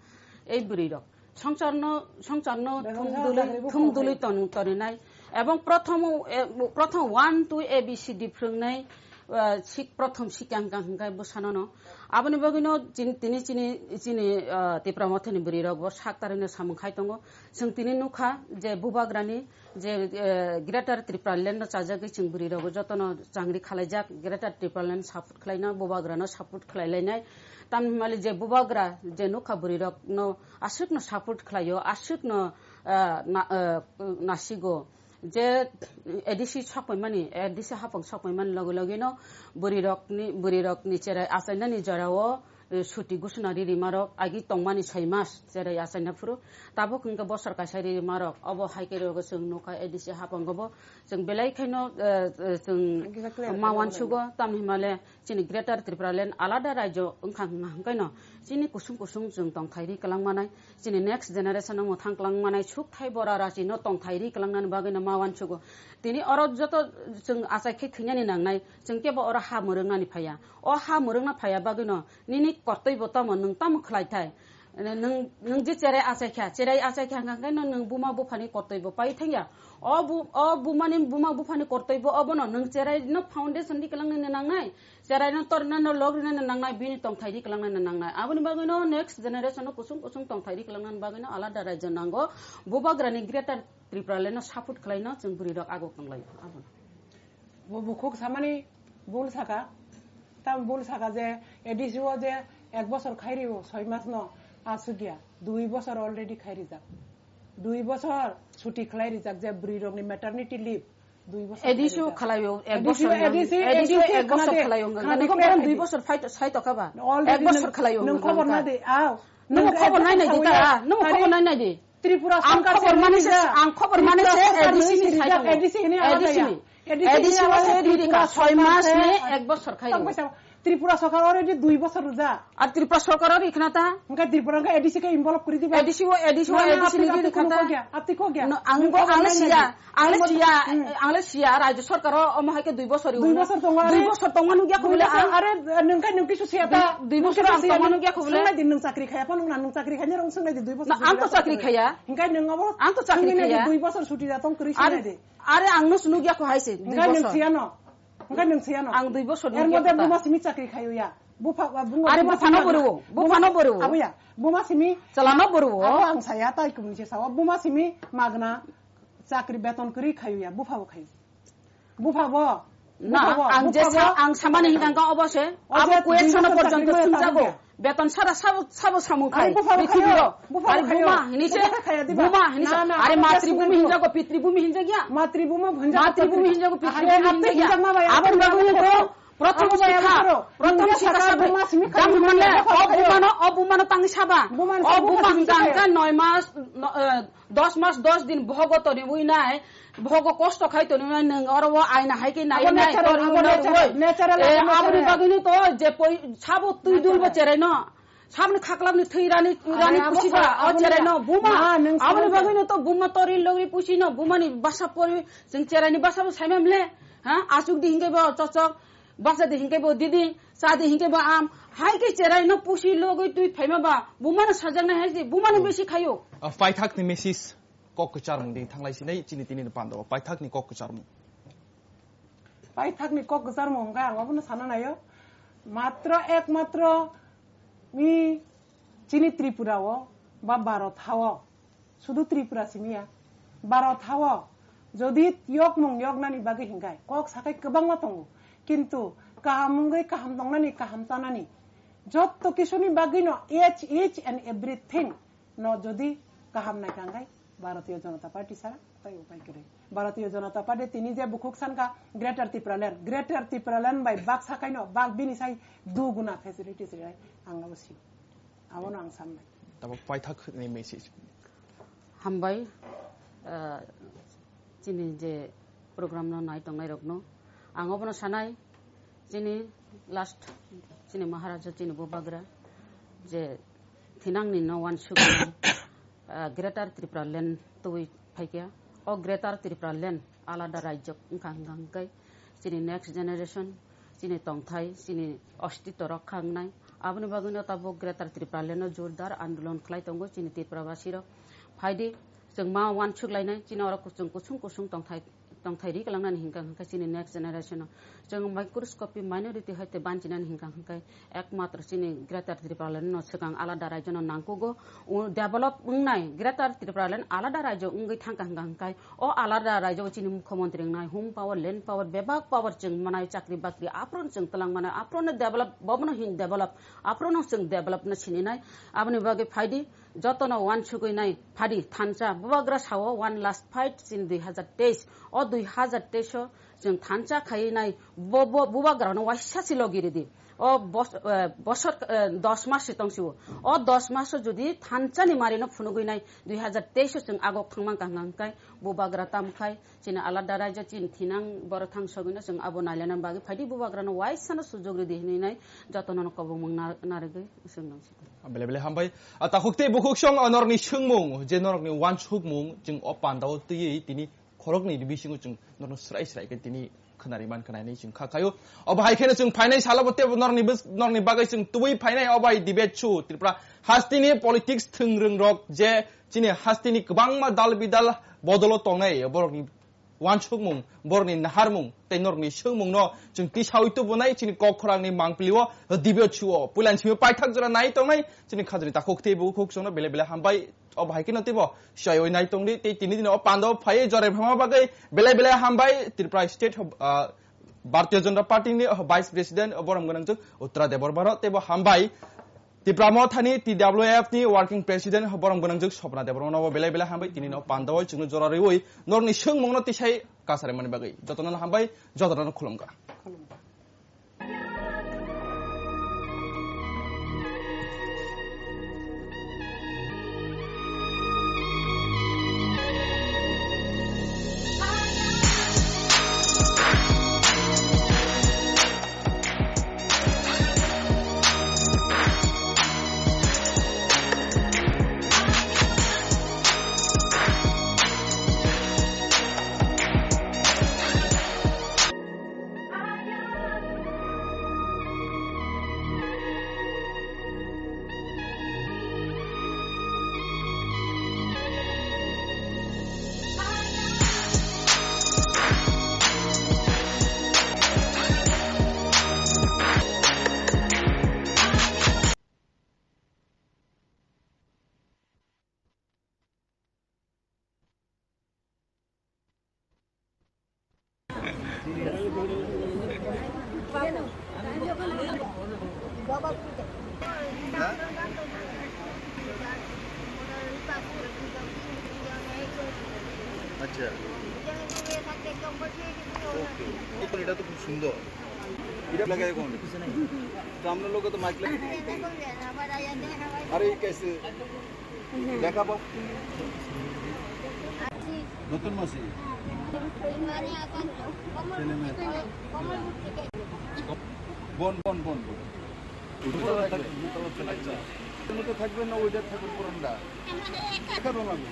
Ei bwrwi rok. Songcharno, songcharno Beton thum sara dului, chakri bo thum khlai. Dului ton-, torinai. Ebong prothom, eh, prothom one, two, A B C D phrwngnai, ah, sik-, prothom sikha hwnkha hwnkhe bwsanono. Aboni bagwino chin-, tini chini, chini, ah, Tipra Mothani bwrwi rok bo sak tarino samung khai tongo. Chwng tini nukha je bubagrani je, eh, Greater Tripura Land no chajagwi chwng bwrwi rok jotono changri khalaijak, Greater Tripura Land support khlaina bubagrano support khlai lainai. Tamni hwnmale je bubagra je nukha bwrwi rok no aswk no support khlaio, aswk no, ah, na-, ah, nasigo. Je A D C sokpaimani, A D C hapang sokpaimani loge loge no bwrwi rokni, bwrwi rokni cherai achainani jorao, eh, suti gusuna ri rima rok agi tongmani soi mas cherai achaina phuru. Tabuk hwnkhe bosor kaisa ri rima rok obo hai khe rok chwng nukha A D C hapang obo chwng belai khaino, eh, eh, chwng Exactly, ma uansugo tamni hwnmale chini Greater Tripura Land alada rajyo wngkha hwnkha hwnkhaino chini kusung kusung chwng tongthai ri kwlangmanai, chini next generation no mwthang kwlangmanai, sukthai bora rachi no tongthai ri kwlangnani bagwi no ma uansugo. Tini oro joto chwng achai khe thwinani nangnai, chwng kebo oro ha mwrwknani phaiya. O ha mwrwkna phaiya bagwi no nini kortoi bo tamo, nwng tamo khlai thai. Nwng, nwng je cherai achai kha, cherai achai kha hwnkha hwnkhe no nwng buma buphani kortoi bo pai thangya. O bu-, o bumani, buma buphani kortoi bo obono nwng cherai no foundation ri kwlangnani nangnai. Cherai no torna no log rina no nangnai, bini tongthai ri kwlangnani nangnai. Aboni bagwi no next generation no kusung kusung tongthai ri kwlangnani bagwi no alada rajyo nango. Bubagrani Greater Tripura Land no support khlai no chwng bwrwi rok ago tonglaio. Abono. Bo bukhuk samani bul saka. Tam bul saka je A D C o je ek bosor khai rio, soi mas no asugya. Dui bosor already khai rijak. Dui bosor chuti khlai rijak je bwrwi rokni maternity leave. Dui bosor A D C o khai rijak. Khalaio, ek A D C o, bosor nang-, A D C, A D C o A D C ek bosor khana de, khalaio, khana nang de, khobor khana dui de. Bosor fight, sai to khaba. Already ek bosor nang-, khalaio, nang khobor nang-, na de, aw. Nang nang khobor nang nai nai de khobor ta, nang khobor nai nai de. Tripura Ang Sarkar khobor mani se, sini ang khobor mani se Tripura Sarkar A D C ni sini sai rijak, tongo. A D C hini A D C alada ya. Ni. A D C ni. A D C ni alada ya. A D C ni alada ya. Soi mas ni ek bosor khai Tang rijak. Paisa. Tripura sarkar already dui bosor rwjak. Ar Tripura sarkar o rikna ta? Hwnkhe Tripura hwnkhe A D C khe involve kwrwi diba? A D C o, A D C o, Na, na, A D C ni apni, rikna apni ta? Khunu kok ya, apni kok ya. No, ang Nung bo, kok ang nai siya, nai. Ang le Ang bo, siya, hmm. Ang le siya, Rajya sarkar o omo hai khe dui bosor Dui bosor tongo, dui are. Bosor tongma nugya Dui khobole bosor, ang. Are, nung khe nung kisu siya ta. Dui Nung bosor kisu ang siya tongma nung. Nugya khobole. Swng nai di, nung chakri khaya phano, nung chakri khaya, nung swng nai di, dui bosor Na, ang to suti chakri khaya. Hwnkhe nung abo Ang to chakri swng nai di, khaya. Dui bosor suti da tong kwrwi Are, swng nai di. Are ang no se nugya kho hai se, dui Hwnkhe nung bosor. Siya no. Hwnkhe nung siya no. Ang dui bosor Er nugya modhe kho ta. Buma simi chakri khayu ya. Bupha, buma, Are buma bupha simi no magna. Buru, bupha no buru. Abo ya, buma simi Chala no buru. Abo ang saya tai kung se sawa. Buma simi magna chakri beton kwrwi khayu ya. Bupha bo khayu. Bupha bo. Na, Bupha bo. Ang je Bupha sa, bo. Ang samani hingka ka obo se. Obo Abo je kuwek dui sono bosor porjonto chakri sunjago. Khaya. Beton sara sabo, sabo samung khai. Ang bupha bo Prithibi khayo. Ro. Bupha bo Are khayo. Buma, hini se. Bupha khayo, diba? Buma, hini se. Na, na, Are abo matribhumi just hinjago, pitribhumi hinjagya. Matribhuma bhunjago, Matribhumi pitribhumi hinjago, hinjgo. Pitribhumi Ahare hinjagya. Hinjak ma bai, Aboni abo bagwi abo to, abo Prothom abo sikha, abo prothom India sikha sarkar sabai. Buma simi Jang khali humane, buma o khali. Bumano, o bumano tang saba. Bumano O sabo buma buma hingka sabo. Hingka noi mas, no, eh, dos mas, dos din bhogo tori ui nai, bhogo kosto khai tori ui nai, nung oro o aina hai ke nai Abo nai, natural, tori abo ui nai natural, ui. Natural, Eh, abo aboni natural. Bagwi no to, je poi, sabo tui dul bo Natural. Cherai no. Sabni khaklabni thwi rani, Are rani abo pusi sa, ba, o abo cherai na. No, buma. Na, nung Aboni sa bagwi no to buma tori logri pusi no, bumani basa pori, jeng cherai ni basa bo saimam le. Ha, asuk di hingke bo chochok, basa di hingke bo didi, sa di hingke bo am. Hai ke cherai no pusi logwi twi phaima ba, buma no sajak nai hai di, buma no Hmm. Besi khayo. Ah, paithak ni message kok kwchar mung di thanglai sinai chini tini ni pando, paithak ni kok kwchar mung. Paithakni kok kwcharmung hwnkhe ang obono sana naio. Matro ekmatro mi chini Tripura o ba Bharat ha o, sudu Tripura simi ya, Bharat ha o jodi yokmung yoknani bagwi hwnkhe kok sakhai kwbangma tongo, kintu kaham wngwi kaham tongnani, kaham chanani jotto kisuni bagwino each, each and everything no jodi kaham naikha hwnkhe Bharatiya Janata Party sara tai upai kwrwi. Bharatiya Janata Party tini je bukhuk sankha Greater Tipraland, Greater Tipraland bai baksa kaino bak bini sai duguna facilities rinai ang abo si. Abono ang sanbai. Tabuk paithak ni message. Hambai, ah, chini je program no nai tongnai rokno. Ang obono sanai, chini last, chini Maharaja, chini Bubagra, je thinangni no uansukmani, ah, Greater Tripura Land twi phaikha. O Greater Tripura Land alada rajyo wngkha hwnkha hwnkhe chini next generation, chini tongthai, chini ostitw rok kha wngnai. Aboni bagwino tabuk Greater Tripura Land no jordar andolon khlai tongo chini Tripura basi rok. Phaidi, chwng ma uansuk lainai, chini oro kuchung kusung kusung tongthai, tongthai ri kwlangnani hwnkha hwnkhe chini next generation o. Chwng microscopy minority hai tei banchinani hwnkha hwnkhe ekmatro chini Greater Tripura Land no swkang alada rajyo no nangkugo. O develop wngnai Greater Tripura Land alada rajyo wngwi thangkha hwnkha hwnkhe o alada rajyo o chini mukhyamantri wngnai, home power, land power, bebak power chwng manai, chakri bakri aphuru chwng twlang manai, aphuru no develop, bobono hin develop, aphuru no chwng develop no sininai. Aboni bagwi phaidi, jotono uansugwi nai phadi thansa bubagra sao one last fight chini dui hazar teis. O dui hazar teis o chwng thansa khaiwi nai bo, bo, bubagrano waisa si logi ridi. O bos-, eh, bosor, eh, dos mas si tong sio. O dos mas o jodi thansani marino phunugwi nai dui hazar teis o chwng agok thangma kaham hwnkhe bubagra tamo khai chini alada raijak chini thinang borok thang sogwino chwng abo nailana bagwi phaidi bubagrano waisano sujog ridi hinwi nai jotono no kobongmung nar-, narigwi chwng nang si. Bele bele hambai. A takhuk tei bukhuk song, a, norokni swngmung, je norokni uansukmung, chwng o pandao twiwi tini khoroknwi ni bisingo chwng norokno srai srai khe tini khwnari mankha nai hinwi chwng kha khaio. Obo hai kheno chwng phainai salo bo teibo norokni bws-, norokni bagwi chwng tubui phainai obo hai debate show Tripura hasteni politics thwng rwng rok je chini hasteni kwbangma dal bidal bodolo tongnai borokni uansukmung, borokni naharmung, tei norokni swngmungno chwng tisaui tubunai chini kok khorangni mangpilio debate show-o. Puilani simi paithak jora nai tongnai chini khajani takhuk tei bukhuk songno bele bele hambai. Obo hai kheno teibo siyaiwi nai tongdi tei tini dini o pandao phaiwi jorai phaima bagwi bele bele hambai Tripura State, ah, Bharatiya Janata Party ni Vice President borom gwnangjwk Uttara Debbarma no teibo hambai. Tipra Mothani T W F ni Working President borom gwnangjwk Sopna Debbarma no belai belai hambai tini no pandao chwngno jora rwi norokni swngmungno tisai kasari mani bagwi. Jotono hambai, jotono khulumkha. আচ্ছা। ওকে। এই তো, এটা তো খুব সুন্দর। এটা লাগায় কোন? সামনে লোকে তো মাইক লাগে। আরে, এই কেসে? দেখা পাও? নতুন মাসি? ছেলে মেয়ে। বোন, বোন, বোন, বোন। আচ্ছা। এর মধ্যে থাকবে না, ওইটা থাকবে পুরানটা? দেখাবো আমি।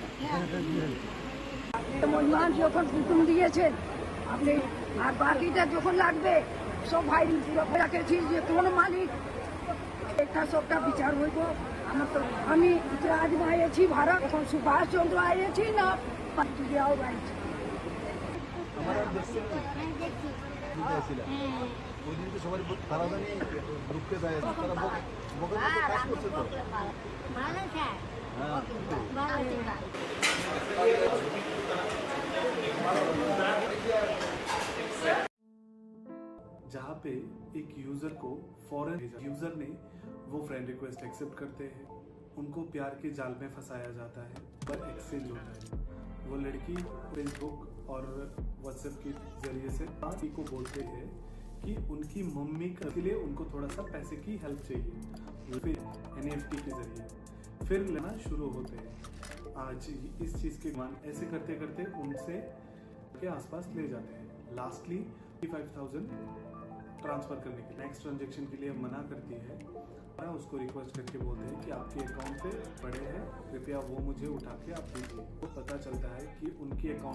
মনমান যখন হুকুম দিয়েছেন আপনি, আর বাকিটা যখন লাগবে, সব ভাই পুরো রাখেছি যে কোনো মালিক একটা সবটা বিচার হইব। আমার তো, আমি তো আজ আয়েছি ভাড়া, এখন সুভাষ চন্দ্র আয়েছি না পাটুরিয়াও আয়েছি। আমার আর দেখছেন না? বুঝতে পারছি না। ওই দিন তো সবাই ব-, তারা জানি দুঃখে দেয়, তারা বক-, বকে বকে কাজ করছে তো। ভালো স্যার। হ্যাঁ। ভালো স্যার। जहाँ पे एक यूजर को फॉरेन भेजा, यूजर ने वो फ्रेंड रिक्वेस्ट एक्सेप्ट करते हैं, उनको प्यार के जाल में फंसाया जाता है, पर एक्सचेंज होता है। वो लड़की फेसबुक और व्हाट्सएप के जरिए से बात को बोलते हैं कि उनकी मम्मी के लिए उनको थोड़ा सा पैसे की हेल्प चाहिए, फिर एनईएफ़टी के जरिए फिर लेना शुरू होते हैं। आज इस चीज़ के मान ऐसे करते करते उनसे के आसपास ले जाते हैं। लास्टली फाइव थाउजेंड ट्रांसफर करने के, नेक्स्ट ट्रांजैक्शन के लिए मना करती है। उसको रिक्वेस्ट करके बोलते हैं कि आपके अकाउंट पे पड़े हैं, कृपया वो मुझे उठा के आप दीजिए। तो पता चलता है कि उनकी अकाउंट